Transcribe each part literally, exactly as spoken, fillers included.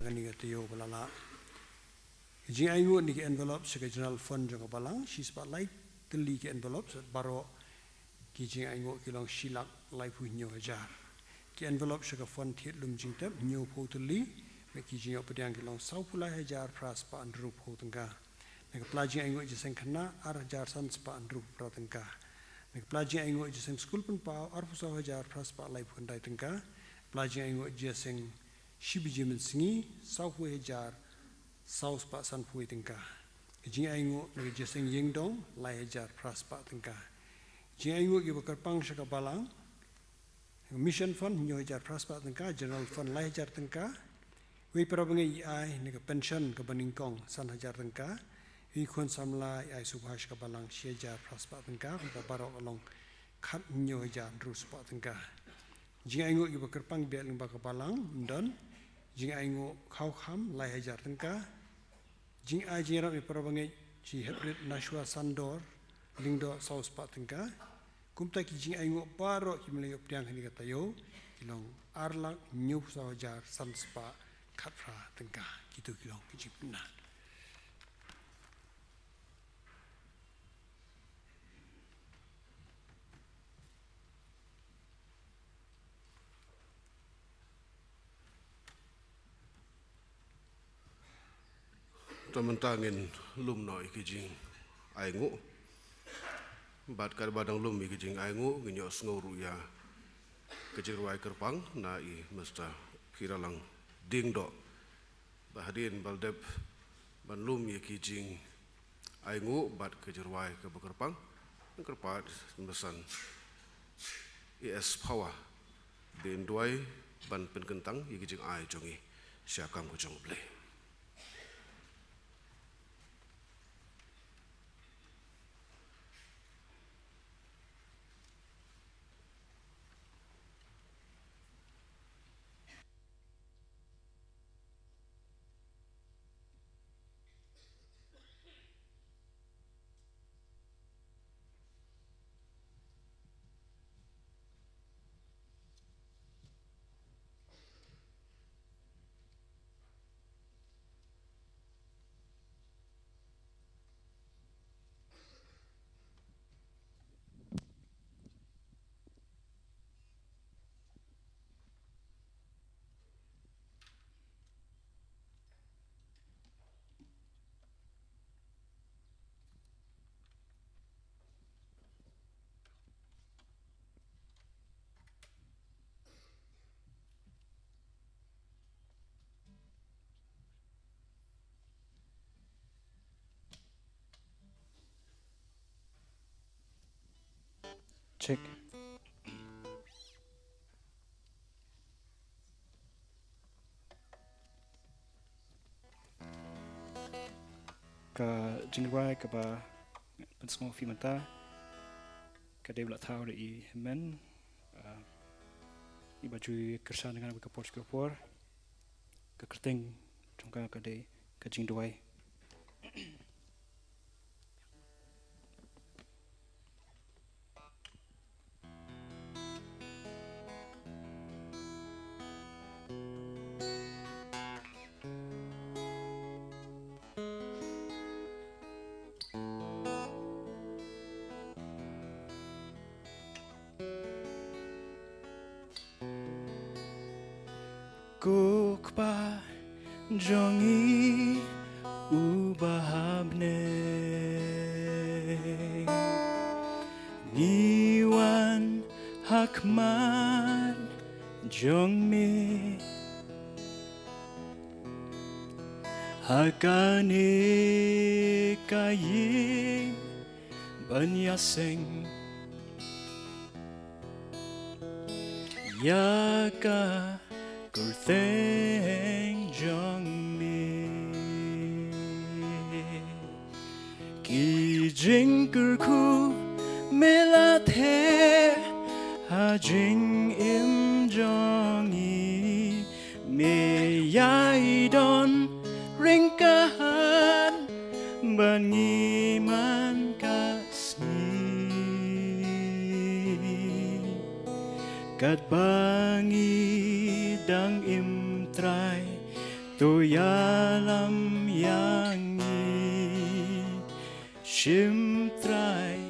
kane ka taïew ba la lah. Ki jingainguh na ki envelope sha ka General Fund jong ka Balang, shispah lai tylli ki envelope, sa baroh ki jingainguh ki long shi lak laiphew hynñiew hajar. Ki envelope sha ka Fund Thied Lum Jingtep, hynñiewphew tylli, bad ki jingïoh pdiang ki long sawphew lai hajar phraspah hynriewphew tyngka. Na ka pla jingainguh jingïaseng khynnah, ar hajar sanspah hynriewphew phra tyngka. Na ka pla jingainguh jingïaseng skul pynpaw, arphew saw hajar phraspah laiphew khyndai tyngka. Pla jingainguh jingïaseng shi baje mynsngi, sawphew hajar sawspah sanphew tyngka. Jingainguh na ka jingïaseng ïingdong, lai hajar phraspah tyngka. Jingainguh kiba kyrpang sha ka Balang, Mission Fund, hynñiew hajar phraspah tyngka, General Fund, lai hajar tyngka. Wei para bangeit i ai na ka pension kaba nyngkong, san hajar tyngka. Wei khun samla i ai sngewbha sha ka Balang, shi hajar phraspah tyngka, kumta baroh ka long khathynñiew hajar hynriewspah tyngka. Jingainguh kiba kyrpang bad lyngba ka Balang, ym don. Jingainguh khaw kham, lai hajar tyngka. Jingai jingïarap ïa para bangeit, shi heprit Nashua Sandor, lyngdoh sawspah tyngka. Kumta ki jingainguh baroh kiba la ïoh pdiang ha kane ka taïew, ki long ar lak hynñiewphew saw hajar sanspah khatphra tyngka. Kito ki long ki jingpynbna. Te mynta ngin lum noh ïa ki jingainguh. Bad katba dang lum ïa ki jingainguh, ngin ïohsngew ruh ïa ka jingrwai kyrpang na i Mister Phiralang Diengdoh. Bad hadien ba la dep ban lum ïa ki jingainguh bad ka jingrwai kaba kyrpang, ngan kyrpad ïa i Mister S. Phawa, dei ban duwai ban pynkyntang ïa ki jingai jong ngi sha ka kam ka jong U Blei. Check. Ka jingrwai kaba pynsngew phi mynta ka dei ba la thaw da i hynmen, ah, iba ju kyrshan jingkyrkhu ka por sha ka por. Ka kyrteng jong ka ka dei ka jingduwai. Ko Kpa jong ngi uba ha bneng, ngi wan ha khmat jong me ha kane ka ïing ban ïaseng ïa ka kyrteng jong me. Ki jingkyrkhu me la theh ha jingim jong ngi, me ïai don ryngkat bad ngi man ka sngi. Katba ngi dang im, Trai, To ïalam ïa ngi, shim Trai,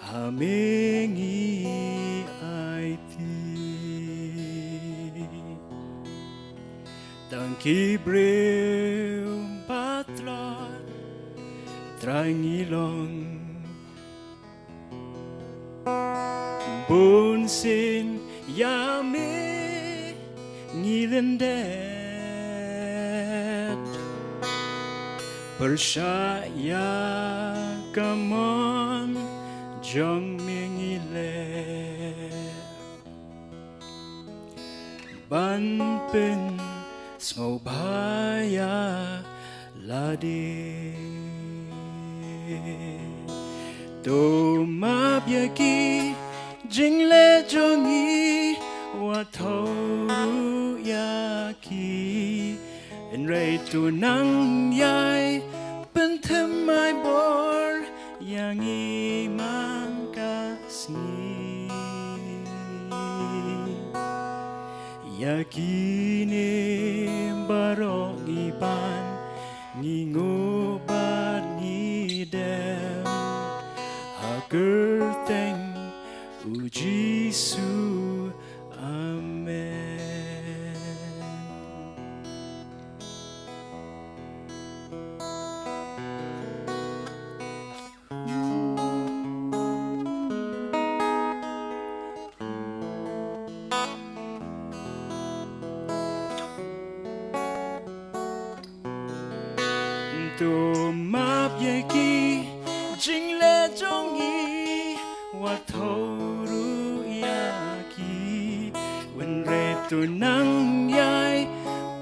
ha me ngi aiti. Tang ki briew ba tlot, Trai ngi long. Bunsien ïa me ngi lyndet, pyrshah ïa ka mon jong me ngi leh. Ban pynsngewbha ïa lade. To map ïa ki jingleh jong ngi, wat thaw ruh ïa ki. Hynrei to nang ïai pynthymmai bor ïa ngi man ka sngi. Ïa kine baroh ngi pan, ngi nguh bad ngi dem, ha kyrteng U Jisu. Amen. To map ïa ki jingleh jong ngi, wat thaw ruh ïa ki. Hynrei to nang ïai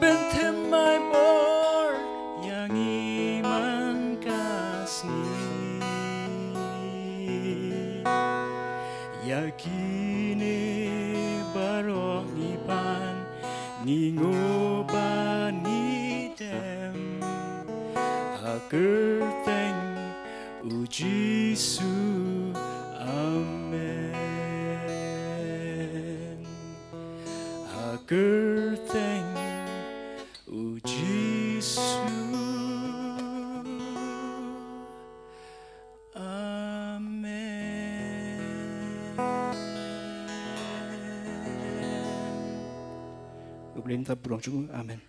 pynthymmai bor ïa ngi man ka sngi. Ïa kine baroh ngi pan, ngi nguh bad ngi dem, ha kyrteng U Jisu. Amen. Ha kyrteng U Jisu. Amen. U Blei un ap burom jong ngi. Amen.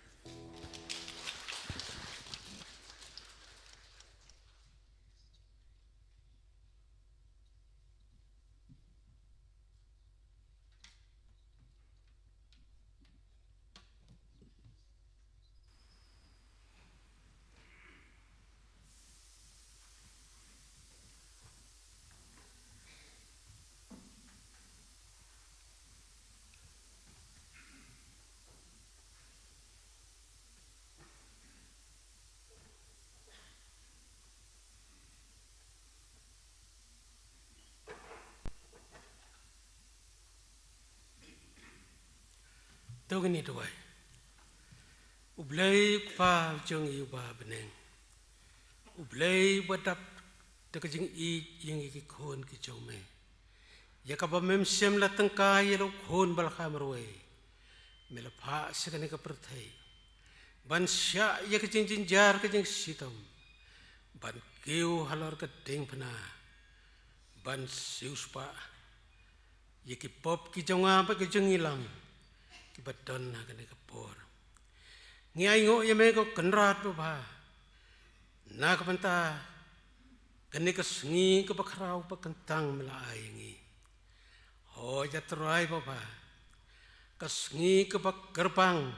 To ngin ïa duwai. U Blei Kpa jong ngi uba ha bneng, U Blei uba dap da ka jingïeit ïa ngi ki khun ki jong me, ïa kaba mem shym la tyngka ïa la u khun ba la kha marwei, me la phah sha kane ka pyrthei ban shah ïa ka jingjynjar ka jingshitom, ban kiew halor ka diengphna, ban siewspah ïa ki pop ki jong nga bad ki jong ngi lang kiba don ha kane ka por. Ngi ainguh ïa me ko Kynrad babha, na ka bynta kane ka sngi kaba khraw ba kyntang me la ai ïa ngi. Hooid A Trai babha, ka sngi kaba kyrpang,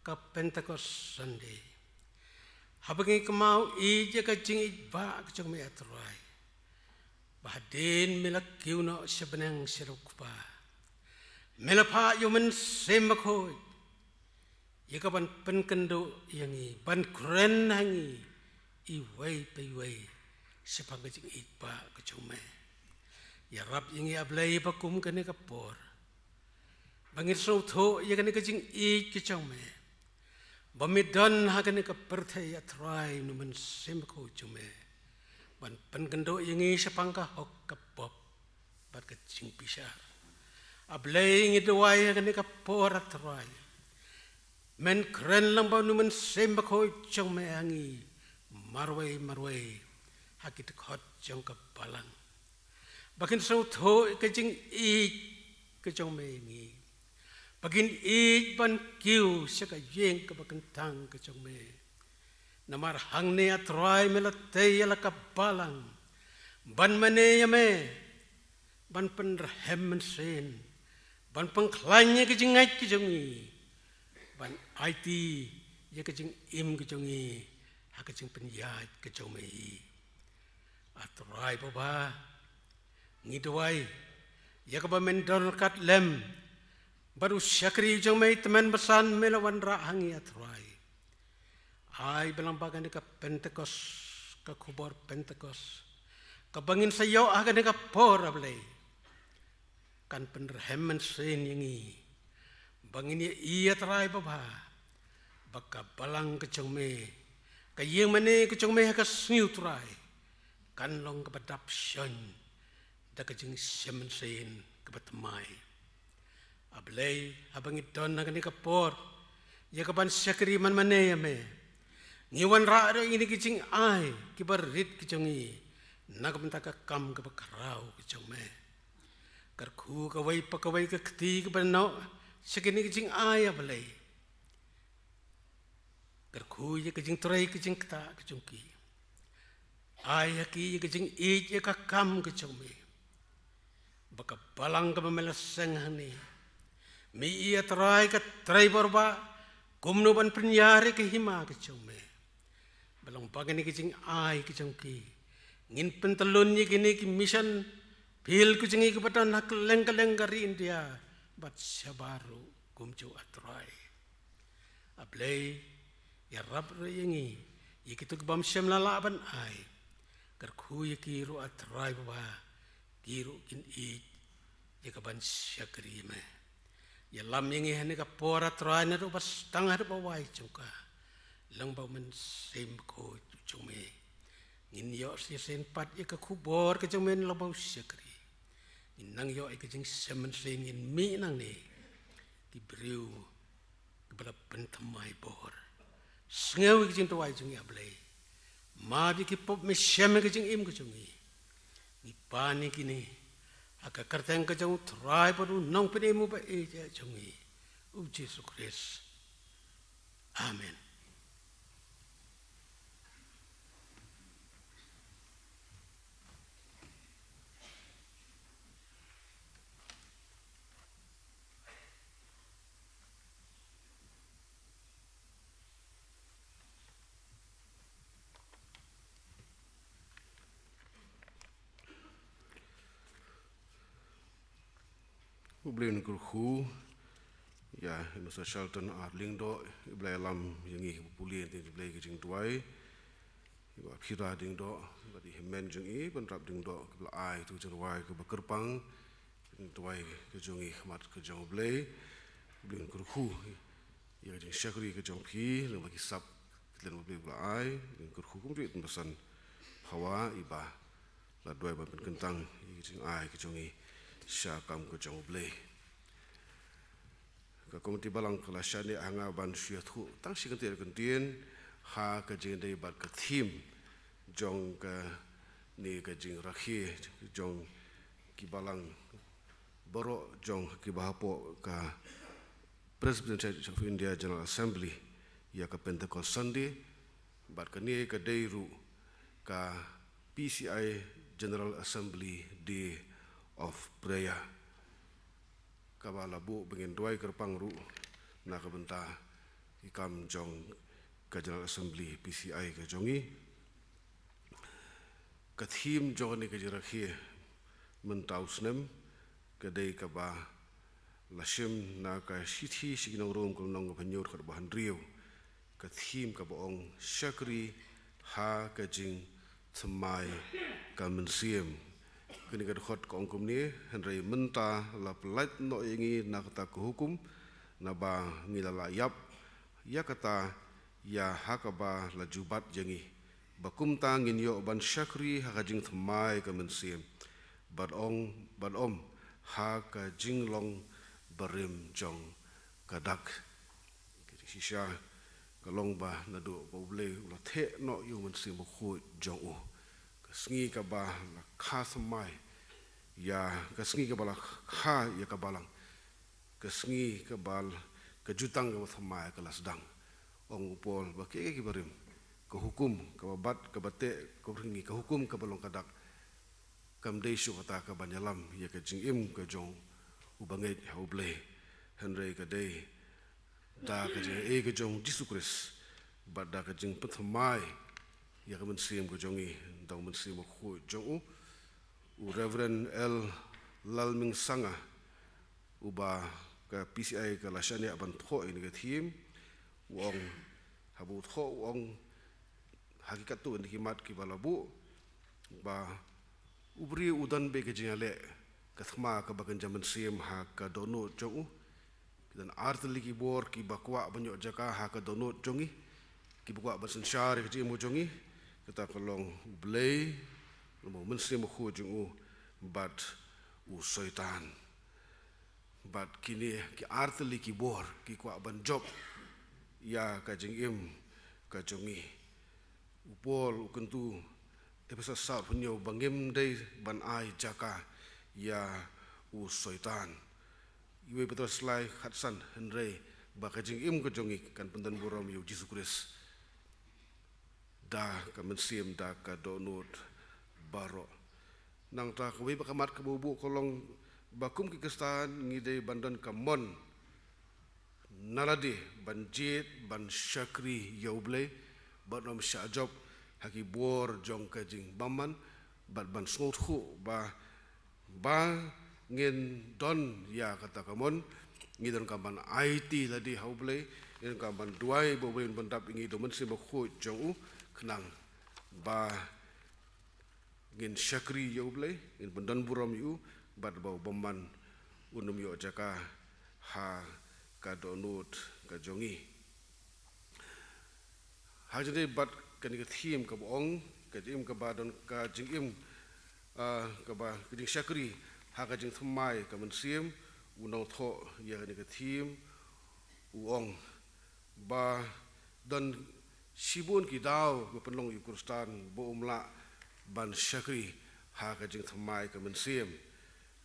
ka Pentecost Sunday, haba ngi kynmaw ïa ka jingïeit ba ka jong me A Trai, ba hadien me la kiew noh sha bneng sha la u Kpa, me la phah ïa u Mynsiem Bakhuid ïa ka ban pynkynduh ïa ngi, ban kren ha ngi iwei pa iwei shaphang ka jingïeit ba ka jong me. Ïarap ïa ngi A Blei ba kum kane ka por ba ngin sngewthuh ïa kane ka jingïeit ka jong me, ba me don ha kane ka pyrthei A Trai, na u Mynsiem Bakhuid jong me, ban pynkynduh ïa ngi shaphang ka hok ka pop bad ka jingbishar. A Blei ngi duwai ha kane ka por A Trai, Men kren lang ba u Mynsiem Bakhuid jong me ha ngi marwei marwei ha ki dkhot jong ka balang, ba kin sngewthuh ïa ka jingïeit ka jong me ïa ngi, ba kin ïeit ban kiew sha ka ïing kaba kyntang ka jong me. Namar hangne, A Trai, me la tei ïa la ka balang ban mane ïa me, ban pynrhem mynsiem, ban pynkhlaiñ ïa ka jingngeit ka jong ngi, ban aiti ïa ka jingim ka jong ngi ha ka jingpynïaid ka jong me hi. A Trai Baba, ngi duwai ïa kaba men don ryngkat lem bad u shakri jong me, tymmen basan me la wanrah ha ngi, A Trai. Ai ba lang ba kane ka Pentekost, ka khubor Pentekost kaba ngin sa ïoh ha kane ka por, A Blei, kan pynrhem mynsiem ïa ngi, ba ngin ïa i, A Trai Baba, ba ka balang ka jong me, ka ïing mane ka jong me ha ka sngi, Trai, kan long kaba dap shon da ka jingshem mynsiem kaba thymmai. A Blei, haba ngi don ha kane ka por ïa ka ban shakri ban mane ïa me, ngi wanrah ruh ïa kine ki jingai kiba rit ki jong ngi na ka bynta ka kam kaba khraw ka jong me. Kyrkhu kawei pa kawei ka kti kaba noh sha kine ki jingai, A Blei. Kyrkhu ïa ka jingtrei ka jingktah ka jong ki. Ai ha ki ïa ka jingïeit ïa ka kam ka jong me, ba ka balang kaba me la seng hangne, me i, A Trai, ka trei bor bha kumno ban pynïar ïa ka hima ka jong me. Ba long ba kine ki jingai ka jong ki, ngin pyntlun ïa kine ki mission field ka jong ngi kaba don ha kylleng kylleng ka ri India bad shabar ruh kumjuh, A Trai. A Blei, ïarap ruh ïa ngi, ïa kito ki bym shym la lah ban ai. Kyrkhu ïa ki ruh, A Trai Baba, ki ruh kin ïeit ïa ka ban shakri ïa me. Ïalam ïa ngi ha kane ka por, A Trai, naduh ba sdang haduh ba wai jong ka, lyngba u Mynsiem Bakhuid jong me. Ngin ïoh shisien pat ïa ka khubor ka jong me lyngba u shakri. Ngin nang ïoh ïa ka jingshem mynsiem, ngin mih nangne ki briew kiba la pynthymmai bor. Sngew ïa ka jingduwai jong ngi, A Blei. Map ïa ki pop, me shem ïa ka jingim ka jong ngi. Ngi pan ïa kine ha ka kyrteng ka jong U Trai bad U Nongpynim uba ïeit jong ngi, U Jisu Khrist. Amen. U Blei un kyrkhu ïa i Mister Shelton R Lyngdoh, i ba la ïalam ïa ngi ha kaba pule, ïa ka jingduwai. I Bah Phira Lyngdoh bad i hynmen jong i, Bah Nrap Lyngdoh, kiba la ai ïa ka jingrwai kaba kyrpang, ka jingduwai ka jong i ha khmat ka jong U Blei. U Blei un kyrkhu ïa ka jingshakri ka jong phi lyngba ki sap ki tnat ba U Blei u la ai. U Blei un kyrkhu kumjuh i tymmen basan Hawa, i ba la duwai ban pynkyntang ïa ka jingai ka jong i sha ka kam ka jong U Blei. Ka komiti balang ka la shaniah ha nga ban shu ïathuh tang shi kyntien kyntien ha ka jingïadei bad ka theme jong kane ka jingrakhe jong ki balang baroh jong kiba hapoh ka Presbyterian Church of India General Assembly ïa ka Pentecost Sunday, bad kane ka dei ruh ka P C I General Assembly Day of Prayer, kaba la buh ba ngin duwai kyrpang ruh na ka bynta ki kam jong ka General Assembly P C I ka jong ngi. Ka theme jong kane ka jingrakhe mynta u snem ka dei kaba la shim na ka shithi sha ki nong Rom, ka lynnong kaba hynñiew, dkhot ba hynriew. Ka theme kaba ong shakri ha ka jingthymmai ka mynsiem. Kane ka dkhot ka ong kumne: Hynrei mynta la pyllait noh ïa ngi na kata ka hukum, naba ngi la lah ïap ïa kata ïa ha kaba la ju bat ïa ngi, ba kumta ngin ïoh ban shakri ha ka jingthymmai ka mynsiem, bad ong, bad ym ha ka jinglong barim jong ka dak. Ka Shisha ka long ba naduh ba U Blei u la theh noh ïa u Mynsiem Bakhuid jong u, ka sngi kaba la kha thymmai ïa, ka sngi kaba la kha ïa ka balang, ka sngi kaba l-, ka jutang kaba thymmai ka la sdang. Ong u Paul ba kiei kiei kiba rim, ka hukum kaba bat, kaba teh, ka hukum kaba long ka dak, kam dei shuh kata kaban ïalam ïa ka jingim ka jong u bangeit ha U Blei, hynrei ka dei da ka jingaiei ka jong Jisu Khrist bad da ka jingpynthymmai ïa ka mynsiem ka jong ngi da u Mynsiem Bakhuid jong u. U Reverend L Lalmingsanga, uba ka P C I ka la shaniah ban thoh ïa kane ka theme, u ong, haba u thoh u ong, ha ki katto katne ki mat kiba la buh, ba u briew u don beit ka jingïaleh, ka thma kaba kynja mynsiem ha ka dohnud jong u. Ki don ar tylli ki bor kiba kwah ban ïoh jaka ha ka dohnud jong ngi, kiba kwah ban synshar ïa ka jingim ka jong ngi, kata ka long U Blei, u Mynsiem Bakhuid jong u, bad u Soitan. Bad kine ki ar tylli ki bor ki kwah ban jop ïa ka jingim ka jong ngi. U Paul u kyntu Ephesos saw phew hynñiew ba ngim dei ban ai jaka ïa u Soitan. Iwei Petros lai khatsan, hynrei ba ka jingim ka jong ngi kan pyndon burom ïa u Jisu Khrist da ka mynsiem, da ka dohnud baroh. Nangta kawei pat ka mat kaba u buh ka long ba kum ki Khristan ngi dei ban don ka mon na lade ban jied ban shakri ïa U Blei, ban ym shah jop ha ki bor jong ka jingbymman, bad ban sngewthuh ba, ba ngin don ïa kata ka mon, ngi donkam ban aiti lade ha U Blei, ngi donkam ban duwai ba U Blei un pyndap ïa ngi da u Mynsiem Bakhuid jong u, khnang ba ngin shakri ïa U Blei, ngin pyndon burom ïa u, bad ba u bymman un ym ïoh jaka ha ka dohnud ka jong ngi. Ha jingdei bad kane ka theme kaba ong, ka jingim kaba don ka jingim, ah, kaba ka jingshakri ha ka jingthymmai ka mynsiem, u nongthoh ïa kane ka theme u ong ba don shibun ki daw ba pynlong ïa u Khristan ba um lah ban shakri ha ka jingthymmai ka mynsiem.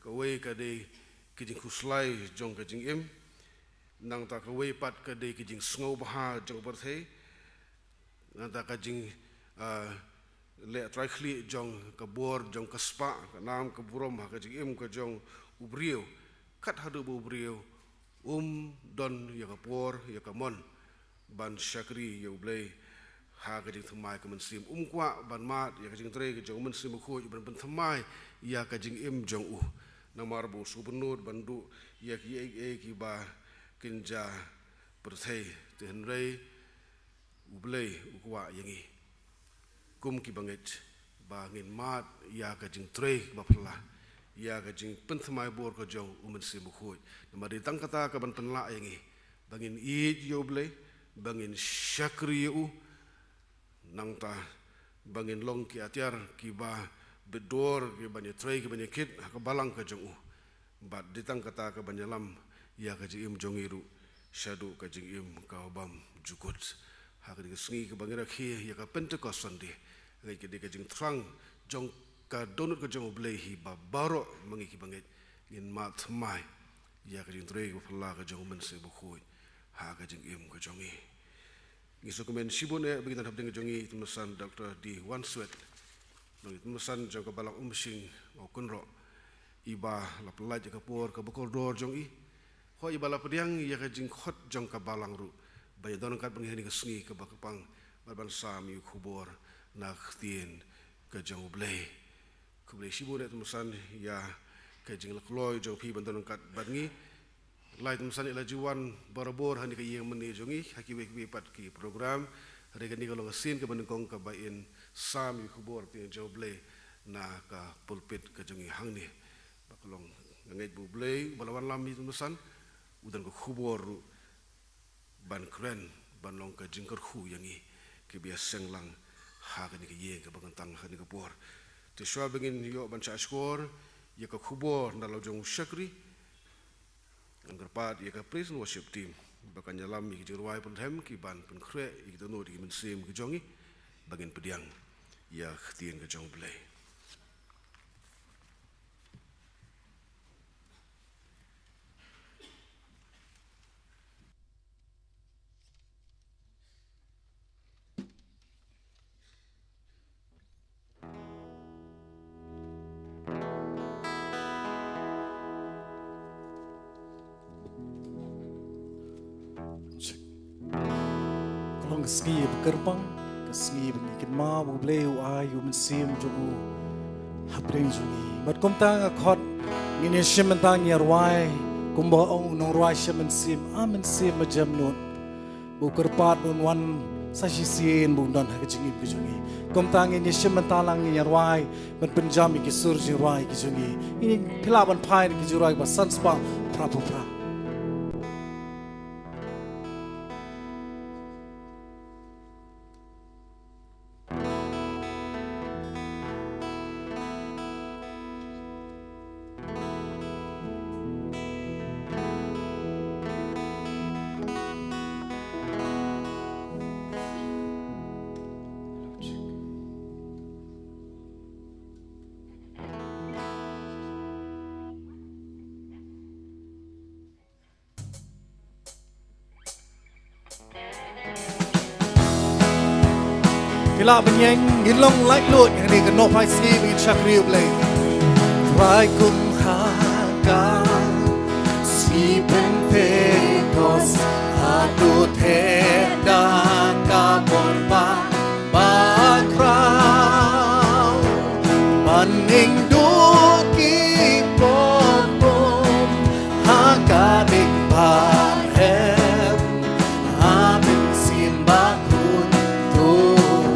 Kawei ka dei ka jingkhuslai jong ka jingim, nangta kawei pat ka dei ka jingsngewbha jong ka pyrthei, nangta ka jing, ah, leh trai khlieh jong ka bor jong ka spah, ka nam ka burom ha ka jingim ka jong u briew, kat haduh ba u briew um don ïa ka por, ïa ka mon ban shakri ïa U Blei ha ka jingthymmai ka mynsiem. Um kwah ban mad ïa ka jingtrei ka jong u Mynsiem Bakhuid ban pynthymmai ïa ka jingim jong u, namar ba u sngewbynnud ban duh ïa kiei kiei kiba kynja pyrthei. Te hynrei U Blei u kwah ïa ngi kum ki bangeit ba ngin mad ïa ka jingtrei ba phylla, ïa ka jingpynthymmai bor ka jong u Mynsiem Bakhuid. Namar dei tang kata kaban pynlah ïa ngi ba ngin ïeit ïa U Blei, ba ngin shakri ïa u, nangta ba ngin long ki atiar kiba bit dor, kiban ïatrei, kiban ïakit ha ka balang ka jong u. Bad dei tang kata kaban ïalam ïa ka jingim jong ngi ruh shaduh ka jingim ka bymjukut. Ha kane ka sngi kaba ngi rakhe ïa ka Pentecost Sunday, ngi ka dei ka jingthrang jong ka dohnud ka jong U Blei hi ba baroh ma ngi ki bangeit ngin mad thymmai ïa ka jingtrei ba phylla ka jong u Mynsiem Bakhuid ha ka jingim ka jong ngi. Ngi sngewkmen shibun eh ba ki don hapdeng jong ngi i Tymmen Basan Doctor D Wanswet, nongïatymmen basan jong ka Balang Umshing Mawkynroh, iba la pyllait ïa ka por kaba kordor jong i. Hooid, iba la pdiang ïa ka jingkhot jong ka Balang ruh ban ïadon ryngkat bad ngi ha kane ka sngi kaba kyrpang bad ban sam ïa u khubor na ka ktien ka jong U Blei. Khublei shibun eh Tymmen Basan ïa ka jingleh kloi jong phi ban don ryngkat bad ngi. Lai Tymmen Basan, i la ju wan barabor ha kane ka ïing mane jong ngi ha kiwei kiwei pat ki program. Hynrei kane ka long ka sien kaba nyngkong kaba in sam ïa u khubor ktien jong U Blei na ka pulpit ka jong ngi hangne. Ba ka long, nga ngeit ba U Blei uba la wanlam ïa i Tymmen Basan u don ka khubor ruh ban kren, ban long ka jingkyrkhu ïa ngi kiba ïaseng lang ha kane ka ïing kaba kyntang ha kane ka por. Te shuwa ba ngin ïoh ban shahshkor ïa ka khubor na la u jong u shakri, ngan kyrpad ïa ka praise and worship team Ba kan ïalam ïa ki jingrwai pynrhem ki ban pynkhreh ïa ki dohnud ïa ki mynsiem ki jong ngi, ba ngin pdiang ïa ka ktien ka jong U Blei. Ka long ka sngi ba kyrpang, ka sngi ba ngi kynmaw ba U Blei u ai ïa u Mynsiem jong u hapdeng jong ngi. Bad kumta nga khot ngin ïa shim bynta, ngin ïa rwai kumba ong u nongrwai shimet mynsiem, A Mynsiem ba jem nud, ba u kyrpad ba un wan sa shisien ba un don ha ka jingim ka jong ngi. Kumta ngin ïa shim bynta lang, ngin ïa rwai ban pynjam ïa ki sur jingrwai ki jong ngi. Ngin ïa phi lah ban phai na ki jingrwai ba san spah phra phew phra. Phi lah ban ïeng, ngin long laitluid hangne ka nohphai sngi ba ngin shakri U Blei. Trai kum ha ka sngi Pentekost, haduh theh da ka bor ba bakhraw, ban ïeng duh ki pop bum ha ka ding bahem. A Mynsiem Bakhuid to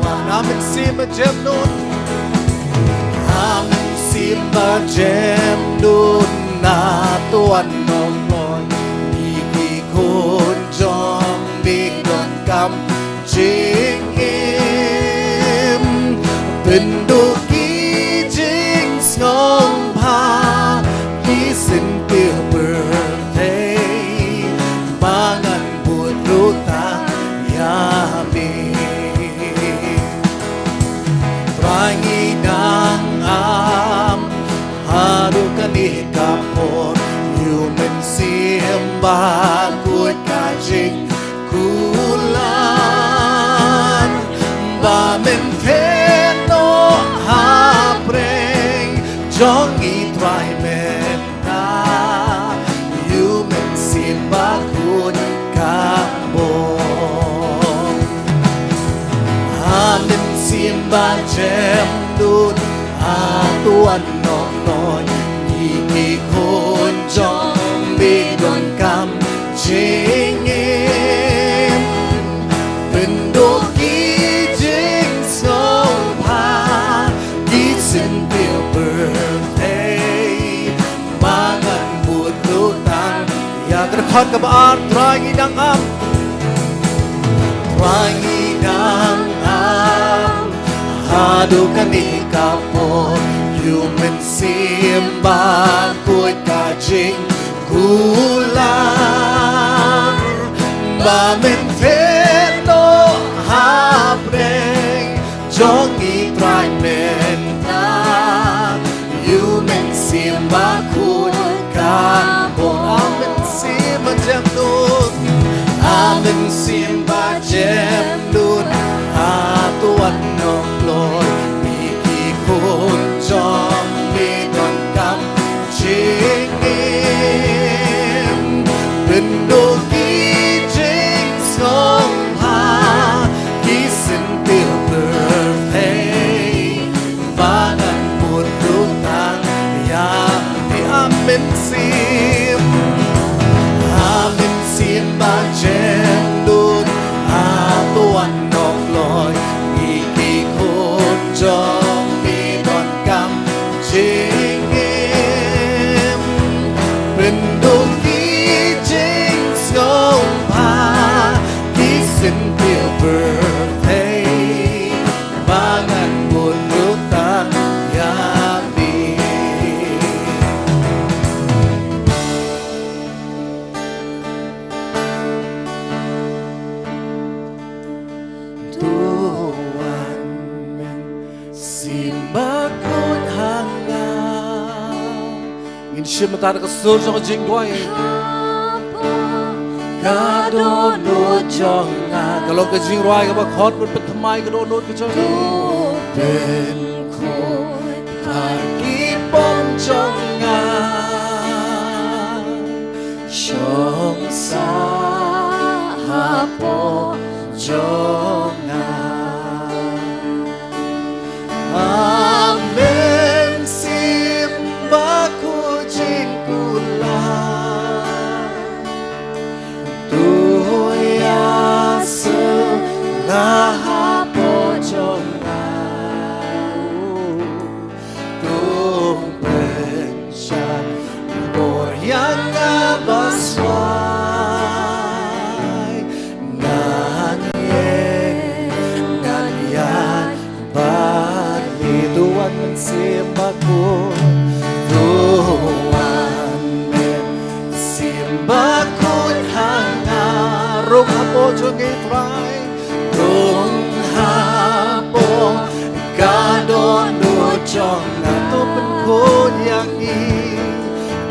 wan, A Mynsiem ba jem nud, A Mynsiem ba jem nud, na to wan nongpynïaid ïa ki khun jong me, donkam jingim, pynduh ki jingsngewbha, ki syntiew pyrthei, ba ngan bud ruh tang ïa me. Trai ngi dang am haduh kane ka por, ïa u Mynsiem Bakhuid ka jingkular, ba men theh noh hapdeng jong ngi Trai, men ta ïa u Mynsiem Bakhuid ka bor. A Mynsiem ba jem nud, a to wan nongpynïaid ïa ki khun jong me, donkam jingim, pynduh ki jingsngewbha, ki syntiew pyrthei, ba ngan bud ruh tang ïa. Ka dkhot kaba ar, Trai ngi dang am, Trai ngi dang am haduh kane ka por, ïa u Mynsiem Bakhuid ka jingkular, ba men theh noh hapdeng jong ngi Trai, men ta ïa u Mynsiem Bakhuid ka bor. A Mynsiem ba jem nud, A Mynsiem ba jem nud, a to wan nongpynïaid ïa ki khun jong me, donkam jingim, pynduh ki jings Shim mynta da ka sur jong ka jingduwai. Ka dohnud jong nga. Ka long ka jingrwai kaba khot bad pynthymmai ka dohnud ka jong nga. To pynkhuid ha ki bym jong nga. Shong sah hapoh jong nga. Amen. Sim bakhuid jingkular. To ïasylla hapoh jong nga. To pynshai bor ïa nga baswai. Ngan ïeng, ngan ïaid bad me. To wan mynsiem bakhuid. To wan mynsiem bakhuid ha nga. Rung hapoh jong ngi Trai. Rung hapoh ka dohnud jong nga. To pynkhuid ïa ngi.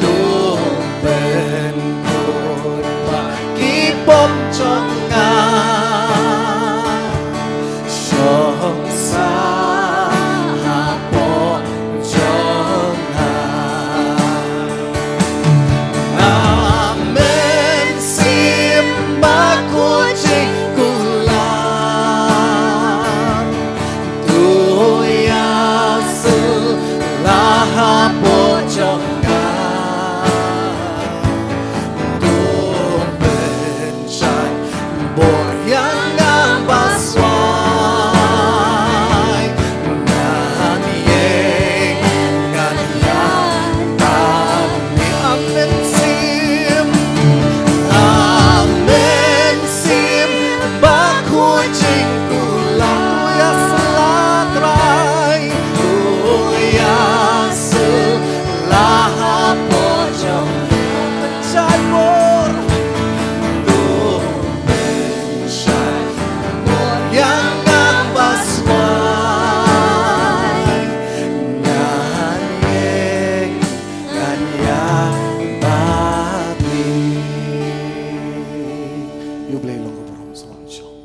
To pynkhuid ha ki bym jong nga. Shong sah hapoh jong nga. Amen. Sim bakhuid jingkular. To ïasylla hapoh jong nga. To pynshai bor ïa nga baswai. Ngan ïeng, ngan ïaid bad me. Amen. Sim, amen. Sim bakhuid jingkular. To ïasylla Trai. To ïasylla hapoh jong nga. Pynshai bor. To pynshai bor ïa nga baswai. Ngan ïeng, ngan ïaid bad me. Ïa U Blei long ka burom. Sngewbha shong.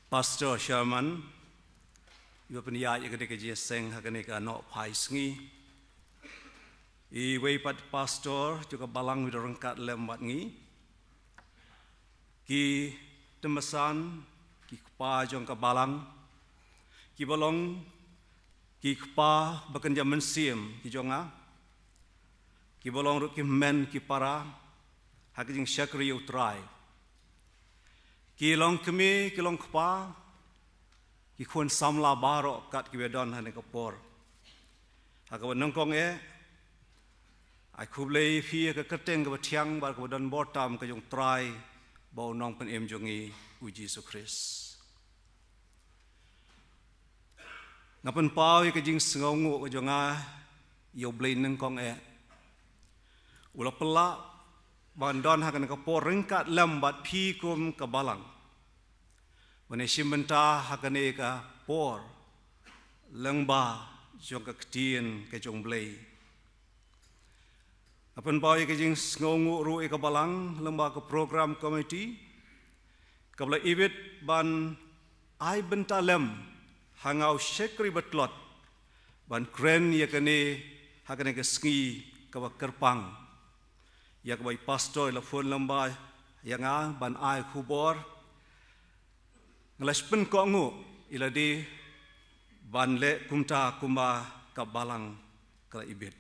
Pastor Sherman, iba pynïaid ïa kane ka jingïaseng ha kane ka nohphai sngi. Iwei pat pastor jong ka balang iba don ryngkat lem bad ngi. Ki tymmen basan, ki kpa jong ka balang, kiba long ki kpa ba kynja mynsiem ki jong nga, kiba long ruh ki hynmen ki para ha ka jingshakri ïa U Trai. Ki long kmie, ki long kpa, ki khun samla baroh kat kiba don ha kane ka por. Ha kaba nyngkong eh, ai khublei ïa phi ha ka kyrteng kaba thiang bad kaba donbor tam ka jong U Trai bad U Nongpynim jong ngi U Jisu Khrist. Nga pynpaw ïa ka jingsngewnguh ka jong nga ïa U Blei nyngkong eh, u la pynlah ban don ha kane ka por ryngkat lem bad phi kum ka balang, ban ïashim bynta ha kane ka por lyngba jong ka ktien ka jong U Blei. Nga pynpaw ïa ka jingsngewnguh ruh ïa ka balang lyngba ka program committee kaba la ibit ban ai bynta lem ha nga u shakri ba tlot ban kren ïa kane ha kane ka sngi kaba kyrpang, ïa kaba i pastor i la phone lyngba ïa nga ban ai khubor. Nga la shu pynkohnguh ïa lade ban leh kumta kumba ka balang ka la ibit.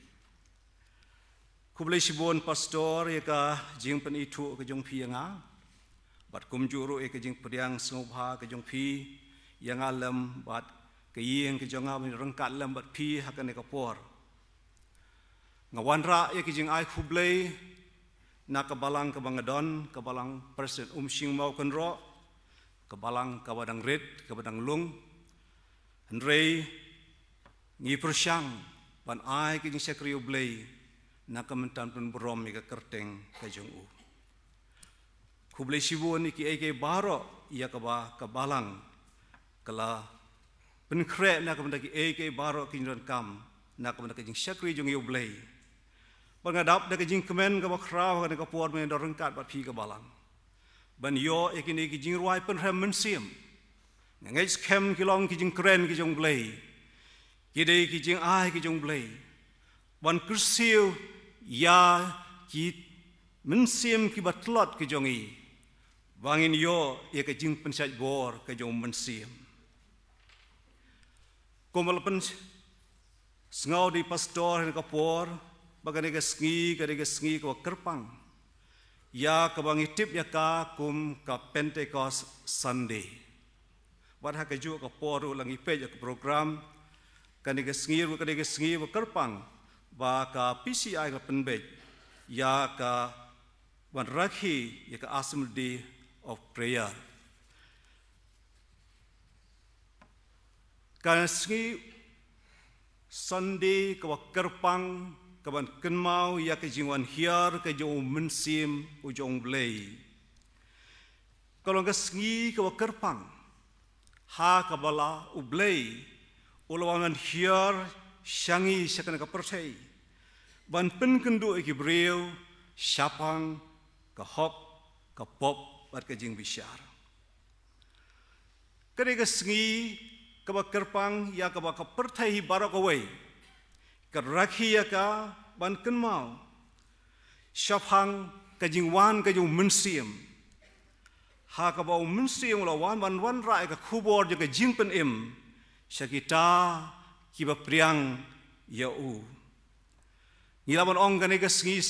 Khublei shibun pastor ïa ka jingpynithuh ka jong phi ïa nga, bad kumjuh ruh ïa ka jingpdiang sngewbha ka jong phi ïa nga lem bad ka ïing ka jong nga ban ryngkat lem bad phi ha kane ka por. Nga wanrah ïa ka jingai khublei na ka balang kaba nga don, ka balang President Umshing Mawkynroh, ka balang kaba dang rit, kaba dang lung. Hynrei ngi pyrshang ban ai ka jingshakri U Blei na ka bynta ban pynburom ïa ka kyrteng ka jong u. Khublei shibun ïa kiei kiei baroh ïa kaba ka balang ka la pynkhreh na ka bynta kiei kiei baroh ki jingdonkam na ka bynta ka jingshakri jong ïa U Blei. Bad nga dap da ka jingkmen kaba khraw ha kane ka por ban ïadon ryngkat bad phi ka balang ban ïoh ïa kine ki jingrwai pynrem mynsiem. Nga ngeit skhem ki long ki jingkren ki jong U Blei, ki dei ki jingai ki jong U Blei ban kyrsiew ïa ki mynsiem kiba tlot ki jong ngi, ba ngin ïoh ïa ka jingpynshait bor ka jong U Mynsiem. Kumba la pynsngew da i pastor ha kane ka por, ba kane ka sngi ka dei ka sngi kaba kyrpang ïa kaba ngi tip ïa ka kum ka Pentecost Sunday. Bad ha kajuh ka por ruh la ngi peit ïa ka program, kane ka sngi ruh ka dei ka sngi ba kyrpang ba ka P C I ka la pynbeit ïa ka ban rakhe ïa ka Assembly Day of Prayer. Ka sngi Sunday kaba kyrpang kaban kynmaw ïa ka jingwan hiar ka jong U Mynsiem u jong U Blei. Ka long ka sngi kaba kyrpang ha kaba la U Blei u la wan hiar sha ngi sha kane ka pyrthei ban pynkynduh ïa ki briew shaphang ka hok, ka pop bad ka jingbishar. Ka dei ka sngi kaba kyrpang ïa kaba ka pyrthei hi baroh kawei ka rakhe ïa ka ban kynmaw shaphang ka jingwan ka jong U Mynsiem, ha kaba U Mynsiem u la wan ban wanrah ïa ka khubor jong ka jingpynim sha kita kiba pdiang ïa u. Ngi lah ban ong kane ka sngi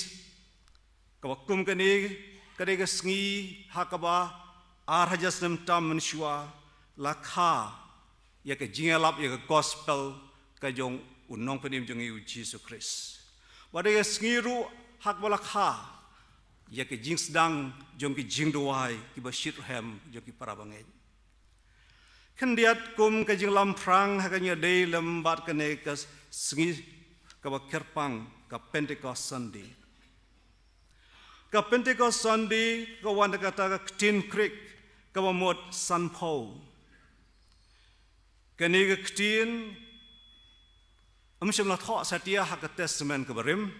kaba kum kane ka dei ka sngi ha kaba ar hajar snem tam mynshuwa la kha ïa ka jingïalap ïa ka gospel ka jong U Nongpynim jong ngi U Jisu Khrist. Bad dei ka sngi ruh ha kaba la kha ïa ka jingsdang jong ki jingduwai kiba shitrhem jong ki para bangeit. Khyndiat kum ka jinglamphrang ha kane ka dei lem bad kane ka sngi kaba kyrpang ka Pentecost Sunday. Ka Pentecost Sunday ka wan da kata ka ktien Greek kaba mut sanphew. Kane ka ktien ym shym la thoh satia ha ka Testament kaba rim.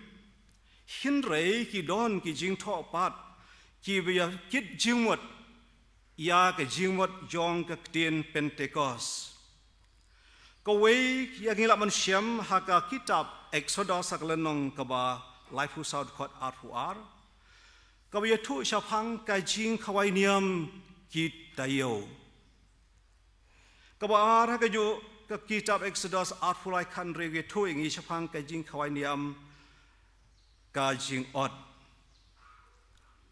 Hynrei ki don ki jingthoh pat kiba ïa kit jingmut ïa ka jingmut jong ka ktien Pentecost. Kawei ïa ngi lah ban shem ha ka kitab Exodus ha ka lynnong kaba laiphew saw dkhot arphew ar, kaba ïathuh shaphang ka jingkhawai niam ki taïew. Kaba ar ha kajuh ka kitab Exodus arphew lai khathynriew ka ïathuh ïa ngi shaphang ka jingkhawai niam ka jingot.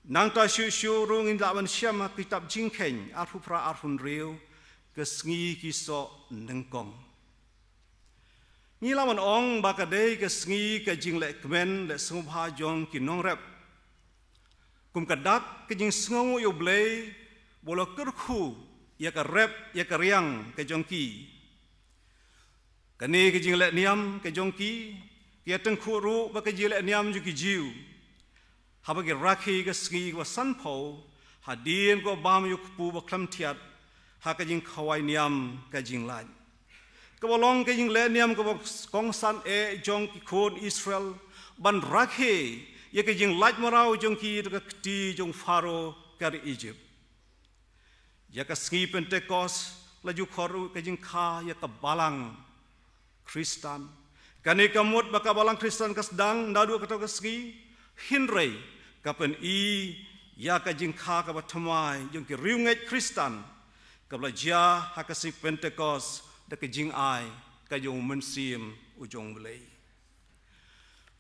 Nangta shuh shuh ruh ngin lah ban shem ha kitab Jingkheiñ arphew phra arphew hynriew, ka sngi ki soh nyngkong. Ngi lah ban ong ba ka dei ka sngi ka jingleh kmen leh sngewbha jong ki nongrep kum ka dak ka jingsngew ïa U Blei ba u la kyrkhu ïa ka rep ïa ka riang ka jong ki. Kane ka jingleh niam ka jong ki ka ïatyngkhuh ruh bad ka jingleh niam jong ki Jiw haba ki rakhe ka sngi kaba sanphew hadien ka bam ïa u kpu ba khlem thiat ha ka jingkhawai niam ka jinglait, kaba long ka jingleh niam kaba kongsan eh jong ki khun Israel ban rakhe ïa ka jinglait mraw jong ki da ka kti jong Pharaoh ka ri Egypt. Ïa ka sngi Pentecost la ju khot ruh ka jingkha ïa ka balang Khristan. Kane ka mut ba ka balang Khristan ka sdang naduh kata ka sngi, hynrei ka pyni ïa ka jingkha kaba thymmai jong ki riewngeit Khristan kaba la jia ha ka sngi Pentecost da ka jingai ka jong U Mynsiem u jong U Blei.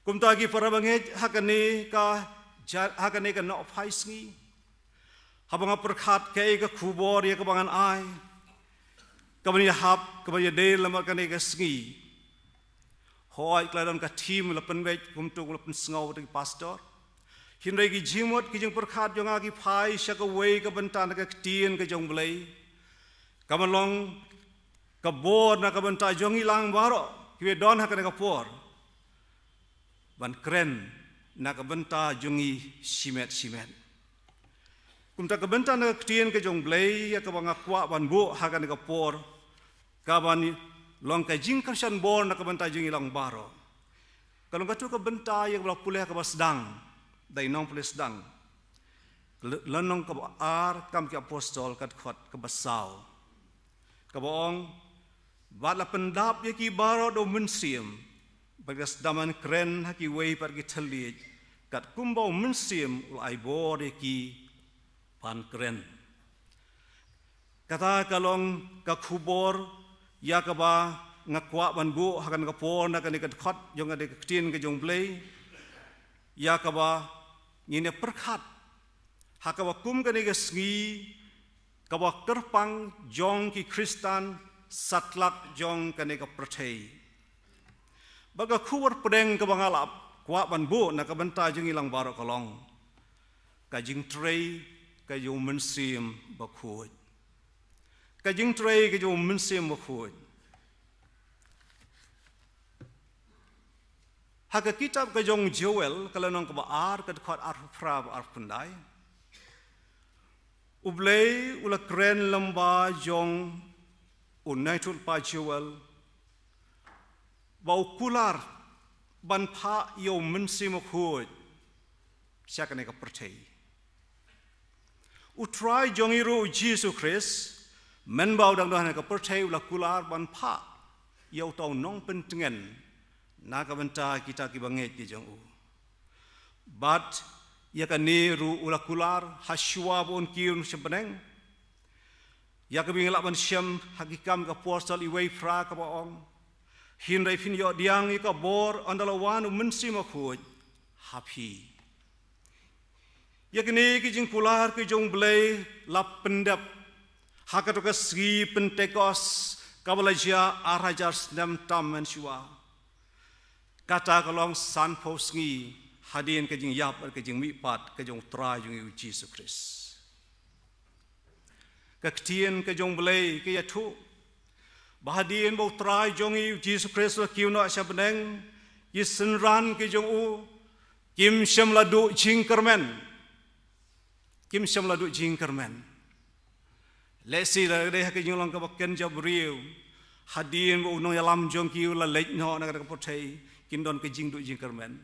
Kumta ki para bangeit, ha kane ka ja-, ha kane ka nohphai sngi, haba nga pyrkhat kaei ka khubor ïa kaba ngan ai, kaban ïahap, kaban ïadei lem bad kane ka sngi, hooid ka la don ka theme la pynbeit kumta la pynsngew da ki pastor. Hynrei ki jingmut ki jingpyrkhat jong nga ki phai sha kawei ka bynta na ka ktien ka jong U Blei, kaba long ka bor na ka bynta jong ngi lang baroh kiba don ha kane ka por ban kren na ka bynta jong ngi shimet shimet. Kumta ka bynta na ka ktien ka jong Blei ïa kaba nga kwah ban buh ha kane ka por, kaban long ka jingkyrshan bor na ka bynta jong ngi lang baroh. Ka long katto ka bynta ïa kaba la pule ha kaba sdang da i nongpule sdang. Lynnong kaba ar Kam ki Apostol ka dkhot kaba saw, kaba ong, bad la pyndap ïa ki baroh da u Mynsiem, bad ki la sdang ban kren ha kiwei pat ki thylliej, katkum ba u Mynsiem u la ai bor ïa ki ban kren. Kata ka long ka khubor ïa kaba nga kwah ban buh ha kane ka por na kane ka dkhot jong kane ka ktien ka jong Blei, ïa kaba ngin ïa pyrkhat ha kaba kum kane ka sngi kaba kyrpang jong ki Khristan satlak jong kane ka pyrthei. Bad ka khubor pdeng kaba nga la kwah ban buh na ka bynta jong ngi lang baroh ka long ka jingtrei ka jong u Mynsiem Bakhuid. Ka jingtrei ka jong u Mynsiem Bakhuid. Ha ka kitab ka jong Joel, ka lynnong kaba ar, ka dkhot arphew phra bad arphew khyndai, U Blei u la kren lyngba jong u nongïathuhlypa Joel ba u kular ban phah ïa u Mynsiem Bakhuid sha kane ka pyrthei. U Trai jong ngi ruh u Jisu Khrist, mynba u dang don ha ka pyrthei, u la kular ban phah ïa uta u nongpyntngen na ka bynta kita kiba ngeit ki jong u. Bad ïa kane ruh u la kular ha shuwa ba un kiew sha bneng. Ïa kaba ngi lah ban shem ha ki Kam ki Apostol wei phra kaba ong, hynrei phin ïoh pdiang ïa ka bor ynda la wan u Mynsiem Bakhuid ha phi. Ïa kine ki jingkular ki jong U Blei la pyndep ha kato ka sngi Pentekost kaba la jia ar hajar snem tam mynshuwa. Kata ka long sanphew sngi hadien ka jingïap bad ka jingmihpat ka jong U Trai jong ngi u Jisu Khrist. Ka ktien ka jong U Blei ka ïathuh ba hadien ba U Trai jong ngi u Jisu Khrist u la kiew noh sha bneng, ki synran ki jong u kim shym la duh jingkyrmen. Kim shym la duh jingkyrmen. Lehse lada ka dei ha ka jinglong kaba kynja briew, hadien ba u nongïalam jong ki u la leit noh na kata ka pyrthei, kin don ka jingduh jingkyrmen.